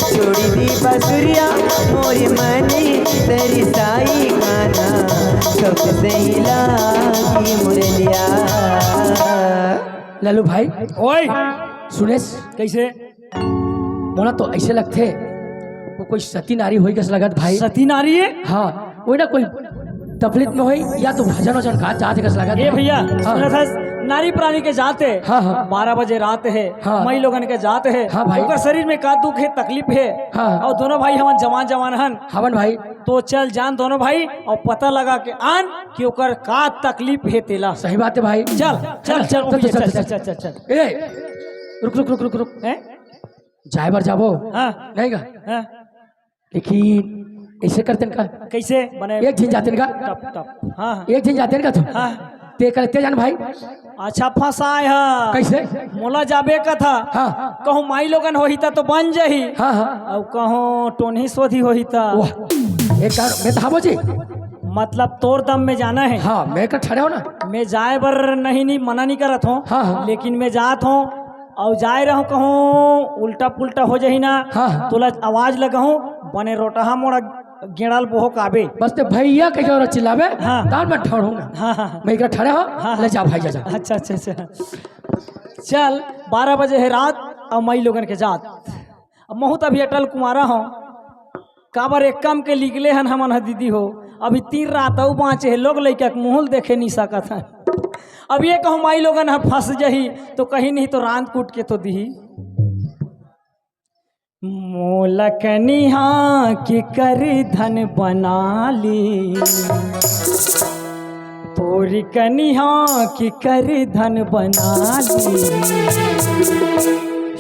छोड़ी दी बांसुरिया मोर मन तरसाई कान्हा, सोच से ही लागी मुरलिया। लालू भाई, ओए, सुनेस? कैसे? मोला तो ऐसे लगथे, वो कोई सती नारी होई कस लगत भाई। सती नारी है? हाँ, वो ना कोई तकलीफ में होई या तो भजन वजन गात जात कस लगत। ए भैया, हाँ। सुनत हस, नारी प्राणी के जात है। हाँ, हाँ। बारह बजे रात है, हाँ। माई लोगन के जात है। हाँ भाई। ओकर शरीर में का दुख है, तकलीफ है। हाँ। और दोनों भाई हमन जवान जवान हन। हवन भाई। तो चल जान दोनों भाई और पता लगा के आन कि ओकर का तकलीफ है तेला। सही बात है भाई। चल, चल, चल, चल, चल, चल, चल, चल, चल, चल। ए, रुक, रुक, रुक, रुक, रुक। हैं? जाए बर जाबो? हाँ। नहीं का? हाँ। लेकिन ऐसे करते का? कैसे? बने एक झिन जाते का? टप, टप। हाँ, हाँ। एक झिन जाते का तू? हाँ। ते करते जान भाई। अच्छा फंसाए हा। कैसे? मोला जाबे का था। हाँ। कहूँ माई लोगन होही ता तो बन जाही। हाँ, हाँ। और कहूँ टोनही सोधी होही ता। वाह। एक कार में धाबो जी। मतलब तोर दम में जाना है। हाँ, मैं का ठहरे हो ना। मैं जाए बर नहीं, नहीं मना नहीं करत हूँ। हाँ, हाँ। लेकिन मैं जात हूँ। अउ जाए रहूं कहूं उल्टा पुल्टा हो जाही ना, हाँ, हाँ। तोला आवाज लगाहूं, बने रोटहा मोड़ा गेड़ाल बोहो काबे। बस ते भैया कहिके अउ चिल्लाबे, हाँ। तार मैं ठहरहूं ना। हाँ, हाँ, हाँ। मैं एकरा ठहरे हो, हाँ, हाँ। ले जा भाई, जा, जा। अच्छा, अच्छा, अच्छा। चल, बारह बजे है रात, अउ मई लोगन के जात। अब महूं त अभी अटल कुमारा हूं। काबर एक काम के लिगले हन हमन ह दीदी हो, अभी तीन रात अउ बाँचे हे, लोग लइका के मुँह ल देखे नी सकत हन। अब ये कहूँ माई लोगन ह फंस जही तो कहीं नहीं तो रांध कूट के तो दिही। मोला कनिहा के कर धन बना ली, तोरी कनिहा के कर धन बना ली।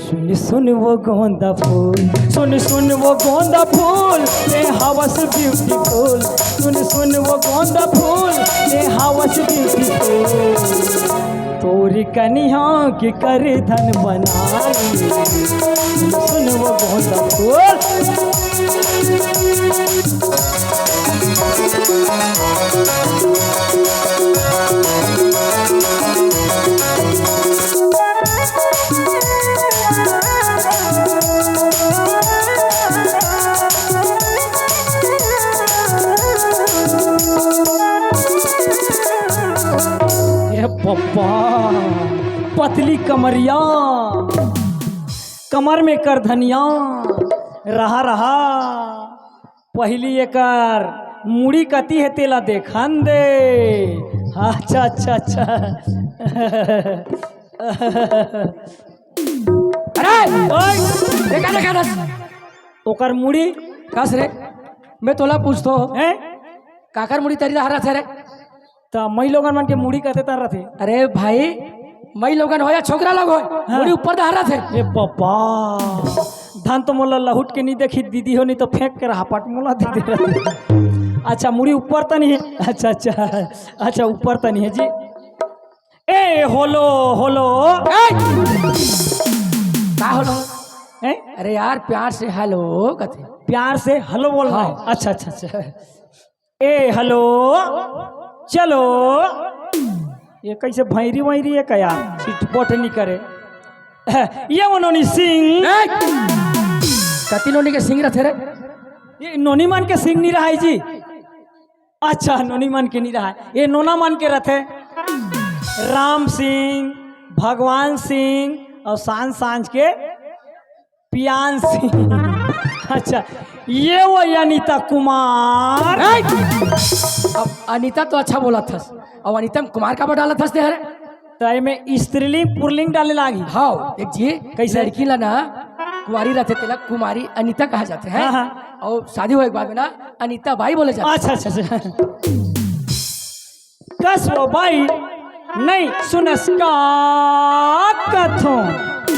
सुन सुन वो गोंदा फूल, सुन सुन वो गोंदा फूल, ते हवस ब्यूटीफुल। सुन सुन वो गोंदा फूल, ते हवस ब्यूटीफुल। तोरी कनिहा के कर धन बना ली। सुन सुन वो गोंदा फूल। ए पप्पा, पतली कमरिया, कमर में करधनिया, रहा रहा। पहिली एकर मुड़ी कति हे तेला देखन दे। अच्छा, अच्छा, अच्छा। अरे! ओए! देखा, देखा, देखा। ओकर मुड़ी। कस रे? मैं तोला पूछथों। हैं? काकर मुड़ी तरी रहा रथे रे? त मई लोगन मन के मुड़ी कते तर रथे? अरे भाई, मई लोगन हो या छोकरा लोग हो, हाँ। मुड़ी ऊपर दहरा थे। ए बाबा, धन तो मोला लहुट के नहीं देखी दीदी हो, नहीं तो फेंक के रहा पट मोला दे दे रहे। अच्छा, मुड़ी ऊपर त नहीं है। अच्छा, अच्छा, अच्छा, ऊपर त नहीं है जी। ए होलो, होलो। ए! का होलो? हैं? अरे यार, प्यार से हेलो कथे। प्यार से हेलो बोलना है। हाँ। अच्छा, अच्छा, अच्छा। ए हेलो, चलो। ये कैसे भैरी वैरी है का यार, चिटपट नहीं करे। ये वो नोनी सिंह। ए! कति नोनी के सिंह रथे रे? ये नोनी मन के सिंह नहीं रहा है जी। अच्छा, नोनी मन के नहीं रहा है, ये नोना मन के रथे। राम सिंह, भगवान सिंह और सांझ सांझ के पियान सिंह। अच्छा, ये वो अनिता कुमार। ए! अब अनिता तो अच्छा बोला थस, अब अनिता में कुमार का बटाला थस ते हरे? त एमे स्त्रीलिंग पुरलिंग डाले लागही। हाँ, देख जी, कैसे? लड़की ला ना कुंवारी रहिथे तेला कुमारी अनिता कहा जाथे, हैं? हाँ, हाँ। अउ शादी होए के बाद में ना अनिता बाई बोले जाथे। अच्छा, अच्छा, अच्छा। कस वो बाई, नहीं सुनस का कथों।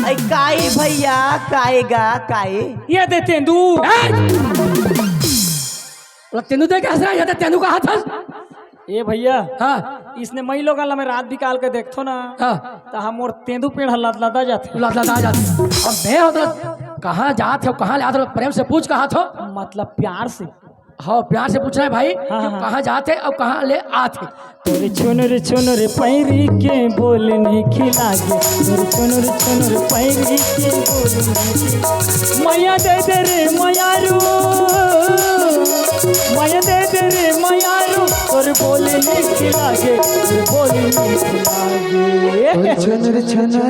अई काई भैया, काई गा, काई? ये दे तेंदू। ए! तेंदू दे के हंस रहा है, ये दे तेंदू का हाथ हंस। ए भैया, हाँ। इसने मई लोगन ला मैं रात बिकाल के देखथों ना, हाँ। त हमर तेंदू पेड़ ह लदलदा जाथे। लदलदा जाथे। अब मैं होत कहाँ जात हो, कहाँ ले आत हो, प्रेम से पूछ कहा थो। मतलब प्यार से। हाँ, प्यार से पूछ रहे भाई हाँ, कि हाँ। कहाँ जात है और कहाँ ले आत है। तोर छुनुर छुनुर पैरी के बोल नीक लागे, तोर छुनुर छुनुर पैरी के बोल नीक लागे। मया दे दे रे मयारू, मया दे दे रे मयारू, तोर बोल नीक लागे, तोर बोल नीक लागे। तोर छुनुर छुनुर,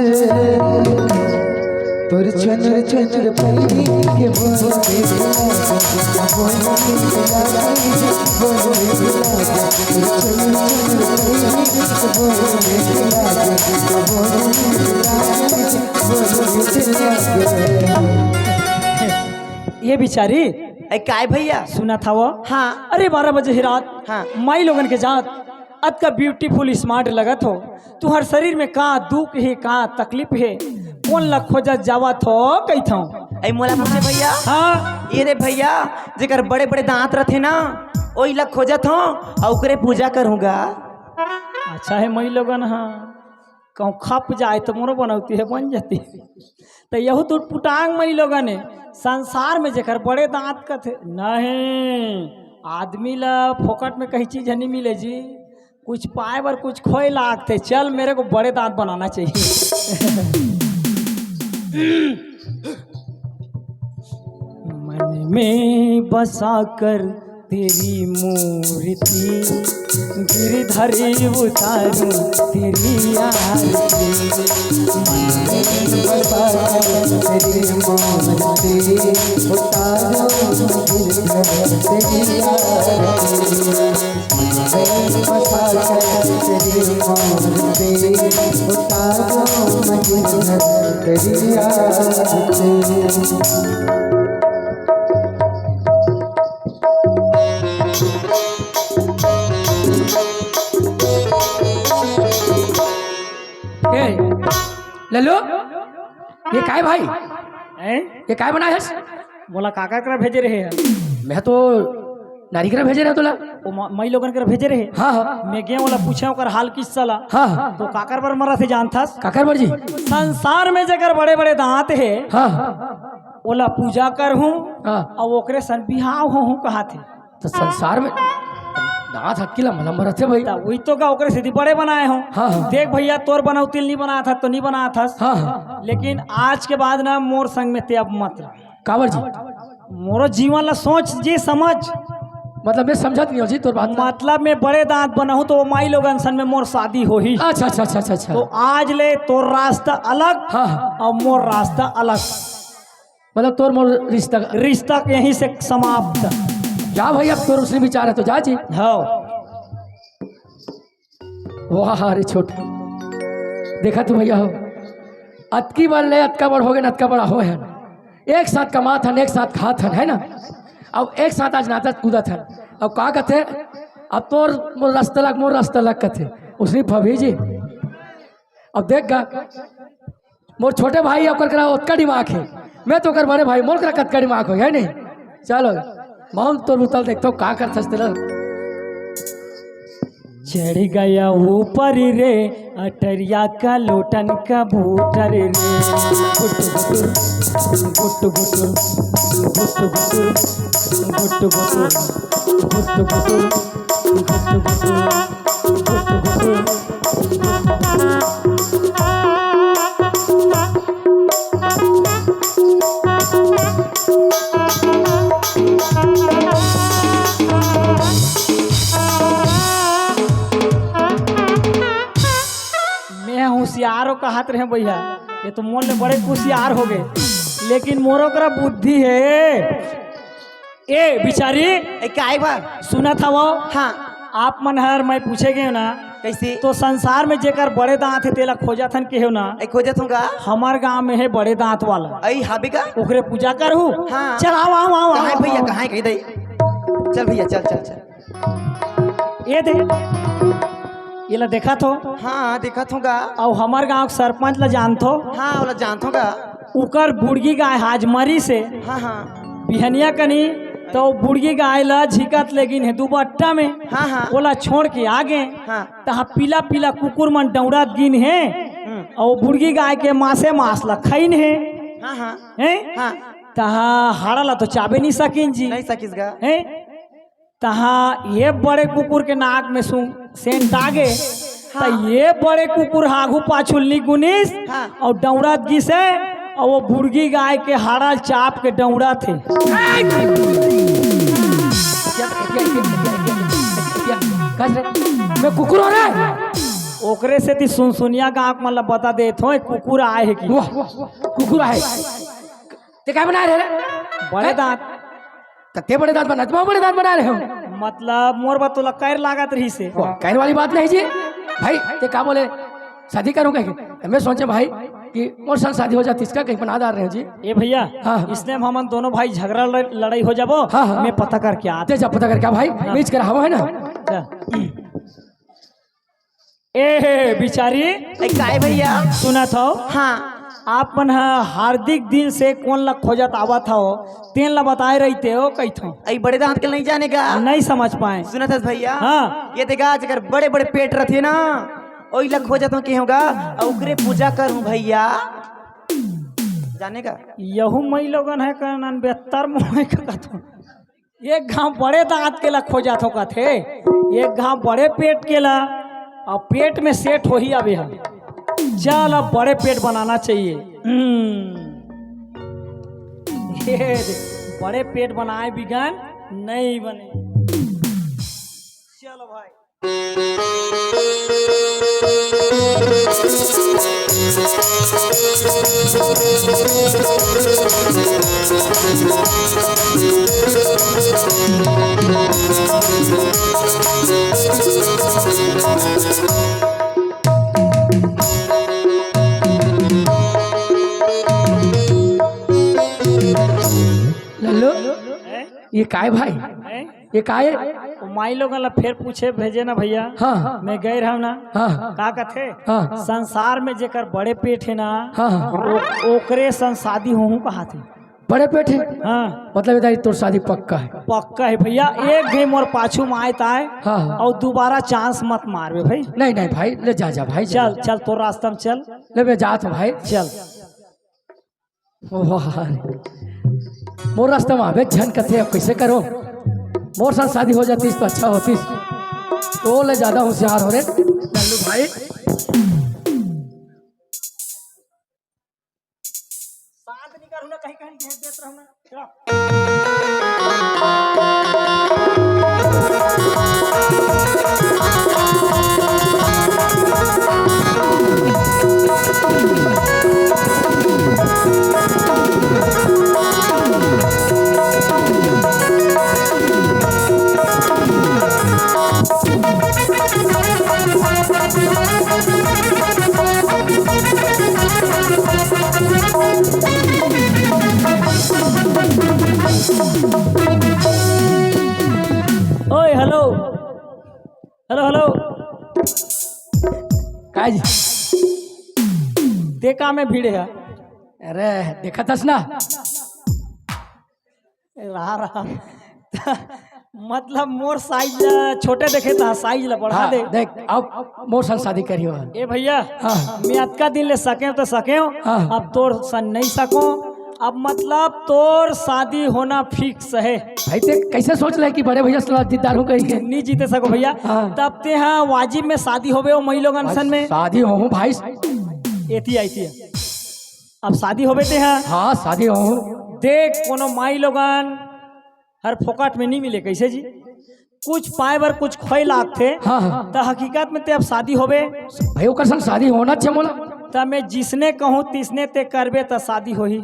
तोर छुनुर छुनुर पैरी के बोल नीक लागे, बोल नीक लागे, बोल नीक लागे। तोर छुनुर छुनुर पैरी के बोल नीक लागे, बोल नीक लागे। ये बिचारी। ए, काय भैया? सुनत हव? हाँ। अरे, बारह बजे ही रात। हाँ। माई लोगन के जात, अतका beautiful smart लगत हो। तुहर शरीर में का दुख हे, का तकलीफ हे, कोन ला खोजत जावत हो कहिथव? ए, मोला पूछे भैया? हाँ। ये रे भैया, जेकर बड़े-बड़े दांत रथे ना, ओई ला खोजत हो, अउ ओकरे पूजा करहूँ गा। अच्छा हे, माई लोगन, हाँ। कहूँ खप जाए त मोरो बनौती हे बन जाती। त यहू तो पुटांग मई लोगन हे, संसार में जेकर बड़े दांत कथे, नहीं, आदमी ला फोकट में कहीं चीज नहीं मिले जी, कुछ पाए बर कुछ खोए लागथे। चल, मेरे को बड़े दांत बनाना चाहिए। मन में बसा कर तेरी मूर्ति, गिरधरी उतारूं तेरी आरती। मन में बसा कर तेरी मूर्ति, उतारूं गिरधरी तेरी आरती। मन में बसा कर तेरी मूर्ति, उतारूं गिरधरी तेरी आरती। ए, लल्लू, ये काय भाई? हैं? ये काय बनाए हस? मोला काकर करा भेजे रहे हैं। मैं तो नारी करा भेजे रहे तोला। ओ म-, मई लोगन करा भेजे रहे। हाँ, हाँ। मैं गए ओला पूछे ओकर हाल किस्सा ला। हाँ, हाँ। तो काकर बर मरत हे जानथस? काकर बर जी? संसार में जेकर बड़े-बड़े दांत हे, हाँ। ओला पूजा करहूँ, हाँ। अउ ओकरे सन बिहाव होहूँ कहाथे। तो संसार में दांत हटकी लंबा लंबा रहथे भाई। त उही तो का ओकरे सेती बड़े बनाए हों। हाँ, हाँ। देख भैया, तोर बनौती ल नी बनात हस तो नी बनात हस। हाँ, हाँ। लेकिन आज के बाद ना मोर संग में ते अब मत रह। काबर जी? मोरो जीवन ला सोच जी, समझ। मतलब मैं समझत नहीं हूँ जी तोर बात ला। मतलब मैं बड़े दांत बनाहूँ तो वो माई लोगन सन में मोर शादी होही। अच्छा, अच्छा, अच्छा, अच्छा, अच्छा। तो आज ले तोर रास्ता अलग हाँ, हाँ। अउ मोर रास्ता अलग। मतलब तोर मोर रिश्ता, रिश्ता यहीं से समाप्त। जा भाई, अब तोर उसने विचार हे तो जा जी। हाँ। वाह रे छोटे, देखा तू भैया हो, अतकी बार ले अतका बड़ हो गए न, अतका बड़ा हो है, एक साथ कमात हन, एक साथ खात हन, है ना? अब एक साथ आज नाचत कूदत हन। अब का कथे, अब तोर मोर रास्ता लग, मोर रास्ता लग कथे उसने भभी जी। अब देख गा, मोर छोटे भाई ओकर करा ओतका दिमाग हे, मैं तो ओकर बड़े भाई, मोर करा कतका दिमाग हो, है नहीं? चलो, मैं तो लुतल देखतो का करथस तेला। चढ़ गया ऊपर रे, अटरिया का लोटन कबूतर रे। गुट गुट, गुट गुट, गुट गुट, गुट गुट, गुट गुट, गुट गुट, गुट गुट। मैं होशियारो कहत रहे भैया, ये तो मोर ले बड़े कुशियार हो गए, लेकिन मोरो करा बुद्धि हे। ए बिचारी, ए, काय बा? सुनत हवो? हाँ। आप मन हर मैं पूछे गए ना, कैसे? तो संसार में जेकर बड़े दांत हे, तेला खोजत हन केहेव ना। ए, खोजत हूँ का? हमर गांव में हे बड़े दांत वाला। अई हाबे का? ओकरे पूजा करहू। हाँ। चल, आओ, आओ, आओ, कहाँ है आओ, भैया, आओ। कहाँ है? कही दे। चल भैया, चल, चल, चल। ये दे, ये ला देखत हो? हाँ, देखत हूँ का? अउ हमर गांव के सरपंच ला जानथो? हाँ, ओला जानथो का? उकर बुड़गी गाय आज मरिस हे। हाँ, हाँ। बिहनिया कनी तो बुड़गी गाय ला झिकत ले गिन हे दुबट्टा में। हाँ, हाँ। ओला छोड़ के आ गे। हाँ। तहाँ पीला पीला कुकुर मन डौड़त गिन हे। हम्म। अउ बुड़गी गाय के मासे मास ला खइन हे। हाँ, हाँ। हैं? हाँ। तहाँ हाड़ा ला तो चाबे नहीं सकिन जी। नहीं सकिस गा। हैं? तहाँ ये बड़े कुकुर के नाक में सु-, सेंट आ गे। त हाँ। ये बड़े कुकुर ह आघू पाछू नी गुनिस। हाँ। अउ डौड़त गिस हे, अउ वो बुड़गी गाय के हाड़ा चाप के डौड़त हे। कस रे, मैं कुकुर हो रे। ओकरे सेती सुनसुनिया गांव के मन ला बता देत हों, कुकुर आए हे कि। वाह, कुकुर आए। ते काय बना रहे रे? बड़े हैं? दांत। त ते बड़े दांत बना, तुम बड़े दांत बना रहे हो। मतलब, मोर बर तोला कैर लागत रहिस हे। वो कैर वाली बात नहीं जी। भाई, ते का बोले, शादी करूं कह के? त मैं सोचे भाई कि मोर संग शादी हो जाती, इसका कहीं बना डाल रहे हो जी। ए भैया, हाँ। इसने में हमन दोनों भाई झगड़ा लड़-, लड़ाई हो जाबो। हाँ, हाँ। मैं पता करके आत। ते जा पता करके आ भाई, हाँ। बीच कर हवा है ना। जा। ए बिचारी। ए, काय भैया? सुनत हव? हाँ। आप मन ह हार्दिक दिन से कोन ला खोजत आवत हव, तेन ला बताए रहिते हो कहिथव। अई बड़े दांत के नहीं जाने का? नहीं समझ पाए। सुनत हस भैया? हाँ। ये देखा, जेकर बड़े बड़े पेट रथे ना, ओई ला खोजत हूँ केहेव गा, अउ ओकरे पूजा करहूँ भैया। जाने का? यहू मई लोगन हे का नन बेहतर मोहे का कथो। एक घांव बड़े दांत के ला खोजत हो कथे, एक घांव बड़े पेट के ला, अउ पेट में सेट होही अब यह। चल, अब बड़े पेट बनाना चाहिए। हम्म। ये दे, बड़े पेट बनाए बिगन नहीं बने। चलो भाई। लल्लू, हैं? ये काय भाई? हैं? ये काय? वो माई लोगन ला फेर पूछे भेजे ना भैया। हाँ। मैं गए रहूं ना। हाँ। का कथे? हाँ। संसार में जेकर बड़े पेट हे ना, हाँ, हाँ। ओ-, ओकरे संग शादी होहू कहाथे। बड़े पेट हे? हाँ। मतलब इधर तोर शादी पक्का हे? पक्का हे भैया, एक घे मोर पाछू में आए ताए हाँ, हाँ। अउ दोबारा chance मत मारबे भाई। नहीं, नहीं भाई, ले जा, जा भाई, जा। चल, चल, तोर रास्ता में चल। ले, मैं जात हूँ भाई। चल। वाह रे। मोर रास्ता में आबे झन कथे, अब कैसे करो? मोर साथ शादी हो जाती तो अच्छा होती। तो ले ज्यादा होशियार हो रे लल्लू भाई। साथ नहीं करूँ ना, कहीं कहीं भेज देत रहूँ ना। ओए, हेलो। Hello, hello. काय जी? ते का में भिड़े हे? अरे, देखत हस ना? रहा, रहा। मतलब, मोर size ला छोटे देखे त size ला बढ़ा हाँ, दे। देख, अब मोर संग शादी करियो। ए भैया, हाँ। मैं अतका दिन ले सकेंव त सकेंव, हाँ। अब तोर संग नहीं सकों। अब मतलब तोर शादी होना fix हे। भाई, ते कैसे सोच ले कि बड़े भैया से जिद्दार हूँ कहीं के? नहीं जीते सको भैया। हाँ। तब ते हाँ वाजिब में शादी होबे ओ मई लोगन सन में। शादी होहूँ भाई। एती आई थी। अब शादी होबे ते हाँ। हाँ, शादी होहूँ। देख, कोनो माई लोगन हर फोकट में नहीं मिले, कैसे जी? कुछ पाए बर कुछ खोए लागथे। हाँ, हाँ। त हकीकत में ते अब शादी होबे। भाई, ओकर संग शादी होना चाहिए मोला। त मैं जिसने कहूँ तिसने ते करबे त शादी होही।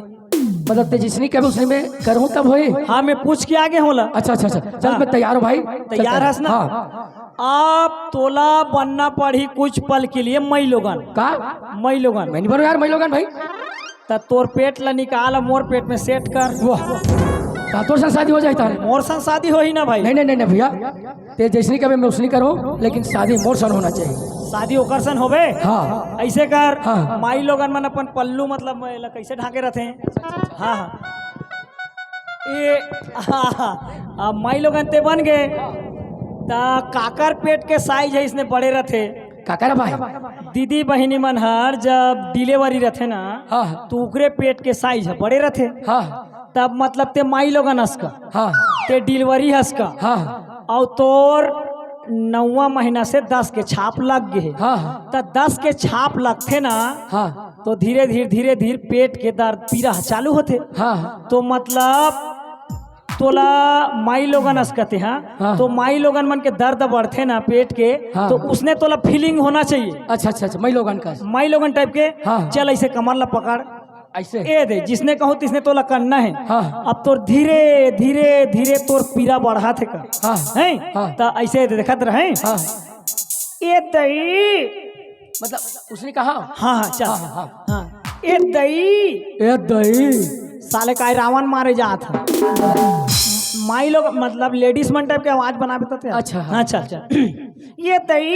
मतलब ते जइसनी कहे उसनी मैं करहूँ तब होई। हाँ, मैं पूछ के आगे हूँ ला। अच्छा, अच्छा, अच्छा, चल, हाँ। मैं तैयार हूँ भाई। चल, तैयार चल। हस ना? हाँ। अब तोला बनना पड़ी कुछ पल के लिए मई लोगन। का? मई लोगन। मैं नहीं बनूँ यार मई लोगन भाई। त तोर पेट ला निकाल, मोर पेट में सेट कर। वाह, का तोर संग शादी हो जाए तारे? मोर संग शादी होही ना भाई। नहीं, नहीं, नहीं, नहीं भैया, ते जइसनी कहे मैं उसनी करहूँ, लेकिन शादी मोर संग होना चाहिए। शादी ओकर संग होबे? हाँ। ऐसे कर, हाँ। माई लोगन मन अपन पल्लू, मतलब, एला कैसे ढाके रथे? हाँ, हाँ। ए, अब माई लोगन ते बन गे, त काकर पेट के साइज हे इसने बड़े रथे? काकर भाई? दीदी बहिनी मन हर जब डिलीवरी रथे ना, हाँ। तो ओकरे पेट के साइज ह बड़े रथे। हाँ। तब मतलब ते माई लोगन हस का, हाँ। ते डिलीवरी हस का, हाँ। अउ तोर नौवा महीना से दस के छाप लग गे हे। हाँ, हाँ। त दस के छाप लगथे ना, हाँ। तो धीरे धीरे, धीरे धीरे पेट के दर्द पीरा चालू होथे। हाँ, हाँ। तो मतलब तोला माई लोगन अस कथे, हाँ? हाँ। तो माई लोगन मन के दर्द बढ़थे ना पेट के, हाँ। तो उसने तोला फीलिंग होना चाहिए। अच्छा, अच्छा, अच्छा, माई लोगन का। माई लोगन टाइप के। हाँ। चल, ऐसे कमर ला पकड़। ऐसे? ए दे, जिसने कहूँ तिसने तोला करना है। हाँ। अब तोर धीरे, धीरे, धीरे तोर पीरा बढ़ाथे का। हाँ। हैं? हाँ। त ऐसे दे, देखत रहे। हाँ। ए दई। मतलब, उसने कहा? हाँ, हाँ, चल। हाँ, हाँ, हाँ। हाँ। ए दई। ए दई। साले काय रावण मारे जात हे। माई लोग, मतलब, लेडीज मन टाइप के आवाज बनाबे त ते। अच्छा, हाँ। हाँ, चल, चल। ए दई।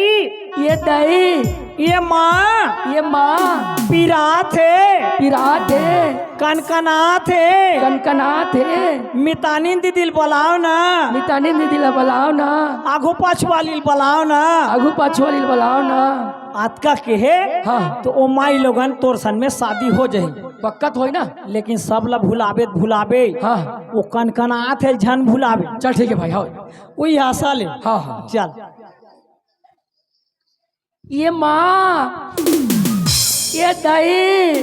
ए दई। ए माँ। ए माँ। पिरात हे। पिरात हे। कनकनात हे। कनकनात हे। मितानिन दीदी ल बलाव ना। मितानिन दीदी ल बलाव ना। आघू पाछू वाली ल बलाव ना। आघू पाछू वाली ल बलाव ना। अतका केहे, हाँ। तो ओ माई लोगन तोर संग में शादी हो जाही। पक्का तो होई ना? लेकिन सब ला भुलाबे त भुलाबे। हाँ। ओ कनकनात हे, झन भुलाबे। चल, ठीक है भाई, हाँ। ओही आशा ले। हाँ, हाँ। चल। ए माँ, ए दई,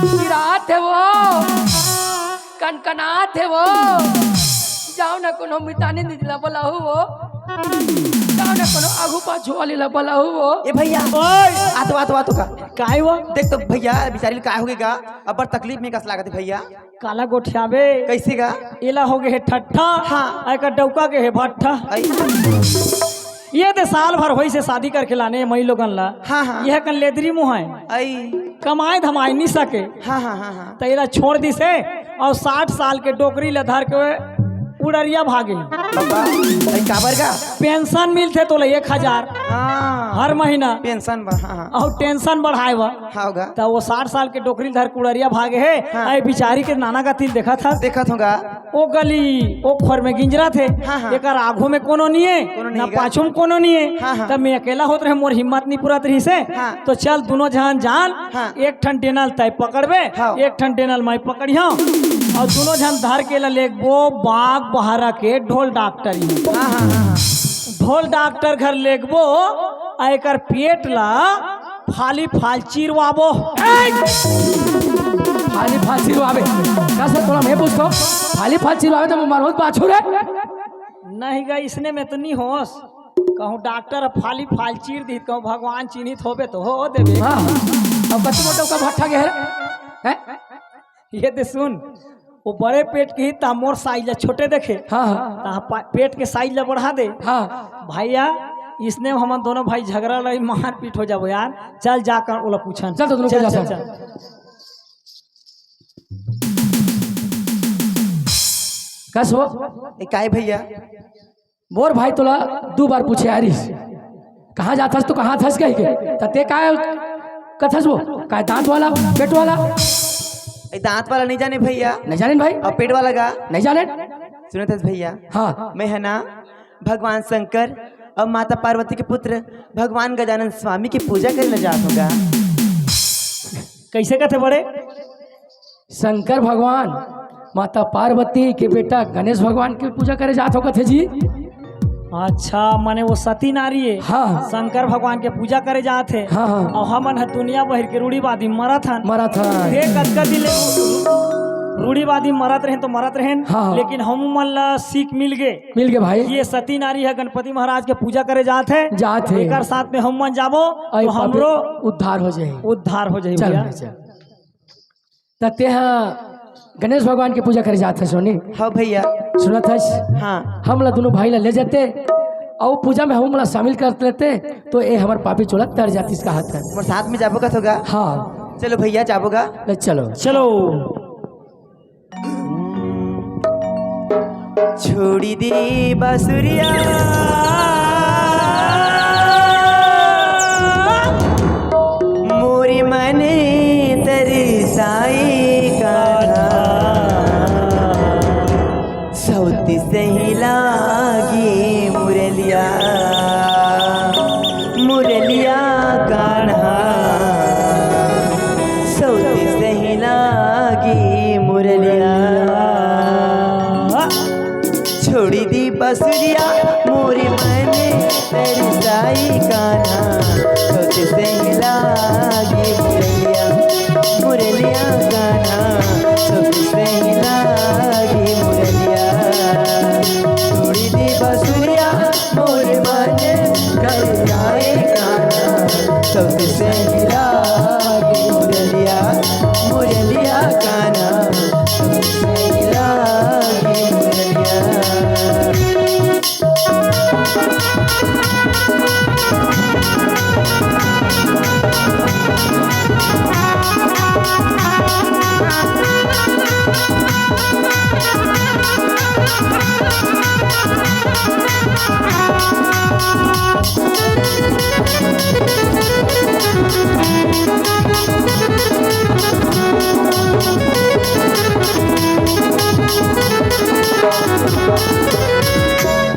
पिरात हे वो, कनकनात हे वो। जाव ना कोनो मितानिन दीदी ला बलाहू वो। जाव ना कोनो आघू पाछू वाली ला बलाहू वो। ए भैया, ओए! आतो, आतो, आतो का। काय हुआ? देख तो भैया, बिचारी ल काय होगे गा? अब्बड़ तकलीफ में कस लागत हे भैया। काला गोठियाबे। कैसे गा? एला होगे हे ठट्ठा। हाँ। एकर डौका गे हे भट्ठा। आई। ए दे साल भर होइस हे शादी करके लाने मई लोगन ला। हाँ, हाँ। ए कन लेदरी मुहाय। आई। कमाए धमाए नी सके। हाँ, हाँ, हाँ, हाँ। त एला छोड़ दिस हे अउ साठ साल के डोकरी ला धर के उड़रिया भागे। बाबा, आई काबर गा? पेंशन मिलथे तोला एक हजार। हाँ। हर महीना। पेंशन बर, हाँ, हाँ। अउ टेंशन बढ़ाए बर। हाँ, होगा। त ओ साठ साल के डोकरी ल धर के उड़रिया भागे हे। हाँ। अई बिचारी के नाना गति ल देखत हस। देखत हों गा। ओ गली, ओ खोर में गिंजरत हे। हाँ, हाँ। एकर आघू में कोनो नइ हे, कोनो नइ ना हे गा। पाछू में कोनो नइ हे। हाँ, हाँ। त मैं अकेला होत रहें, मोर हिम्मत नइ पुरत रहिस हे। हाँ। त चल, दूनों झन जान, हाँ। एक ठन डेना ल तैं पकड़बे, हाँ। एक ठन डेना ल मैं पकड़िहौं, अउ दूनों झन धर के एला लेगबो बाग बहरा के ढोल डॉक्टरी में। हाँ, हाँ, हाँ, हाँ। ढोल डॉक्टर घर लेगबो, अउ एकर पेट ला फाली फाल चिरवाबो। फाली फाल चिरवाबे। कस तोला मैं पूछथों, फाली फाल चिरवाबे त मरहूँ पाछू रे। नहीं गा, इसने में तो नहीं होस। कहूँ डॉक्टर फाली फाल चीर दिही, कहूँ भगवान चिन्हित होबे तो हो देबे। हाँ, हाँ। अब कत्ते मोटा ओकर भट्ठा गे हे रे? हैं? ए दे सुन, ओ बड़े पेट के ही त मोर साइज ला छोटे देखे। हाँ, हाँ। त पा-, पेट के साइज ला बढ़ा दे। हाँ। भैया, इसने हमन दूनों भाई झगरा लड़ी, मारपीट हो जाबो यार। चल जाकर ओला पूछन। चल तो दूनों चल, को जा चल, सर। चल। कस वो? ए, काय भैया? मोर भाई तोला दू बार पूछे आरिस, "कहाँ जात हस, तू कहाँ थस?" कहिके। त ते काय कथस वो? काय दांत वाला, पेट वाला? ए, दांत वाला नहीं जाने भैया। नहीं जाने भाई? अउ पेट वाला गा? नहीं जाने। सुनत हस भैया? हाँ। मैं हे ना भगवान शंकर अउ माता पार्वती के पुत्र भगवान गजानन स्वामी के पूजा करे ला जात हों गा। कैसे कथे बड़े? शंकर भगवान, माता पार्वती के बेटा गणेश भगवान के पूजा करे जात हों कथे जी। अच्छा, माने ओ सती नारी हे। हाँ। शंकर भगवान के पूजा करे जात हे। हाँ, हाँ। अउ हमन ह दुनिया भर के रूढ़िवादी मरत हन। मरत हन। हे कतका दिन ले रूढ़िवादी मरत रहेन तो मरत रहेन, हाँ, हाँ। लेकिन हमू मन ला सीख मिल गे। मिल गे भाई। ये सती नारी ह गणपति महाराज के पूजा करे जात हे। जात हे। एकर साथ में हमू मन जाबो अउ तो पापी हमरो उद्धार हो जाही। उद्धार हो जाही चल भैया। भाई, चल। त तेहा गणेश भगवान के पूजा करे जात हस सोनी। हाँ भैया। सुनत हस? हाँ। हमला दुनों भाई ला ले जाते अउ पूजा में हमला शामिल कर लेते, तो ए हमर पापी चोला तर जातिस कहत हस। मोर साथ में जाबो का थोगा? हाँ। चलो भैया, जाबो गा। ले चलो। चलो। छोड़ी दी बांसुरिया, मोरी मन तरसाई कान्हा। सौत सही लागी मुरलिया, मुरलिया कान्हा। सौत सही लागी मुरलिया। छोड़ी दी बांसुरिया, मोरी मन तरसाई कान्हा। सौत सही लागी मुरलिया, मुरलिया कान्हा। सौत सही लागी मुरलिया। छोड़ी दी बांसुरिया, मोरी मन तरसाई कान्हा। सौत सही लागी मुरलिया, मुरलिया कान्हा। सौत सही लागी मुरलिया।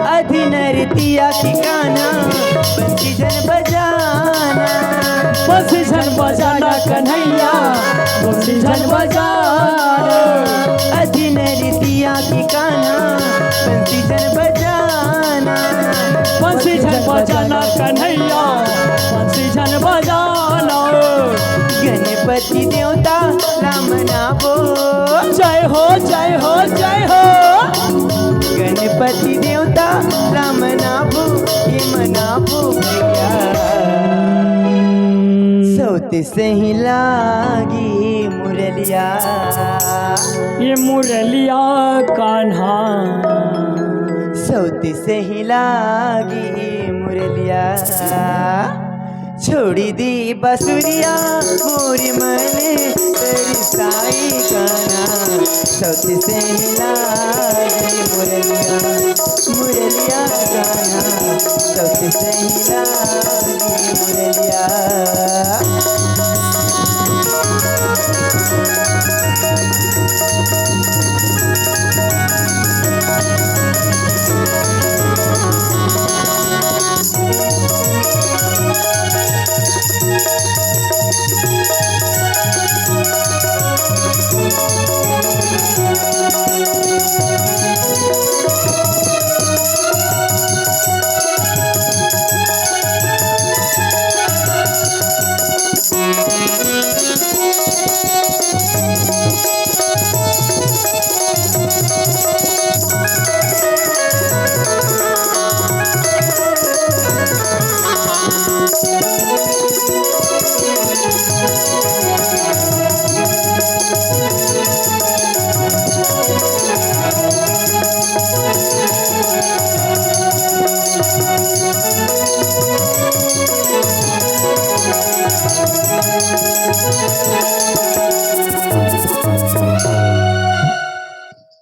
अधी नरतिया की कान्हा, बंसी झन बजाना। बंसी झन बजाना कन्हैया, बंसी झन बजाना। अधी नरतिया की कान्हा, बंसी झन बजाना। बंसी झन बजाना कन्हैया, बंसी झन बजाना। गणपति देवता ला मनाबो। जय हो, जय हो, जय हो। गणपति देवता ला मनाबो, ये मनाबो भैया। सौत सही लागी मुरलिया। ये मुरलिया कान्हा। सौत सही लागी मुरलिया। छोड़ी दी बांसुरिया, मोरी मन तरसाई कान्हा। सौत सही लागी मुरलिया, मुरलिया कान्हा। सौत सही लागी मुरलिया।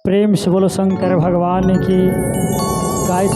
प्रेम से बोलो शंकर भगवान की। गायत्री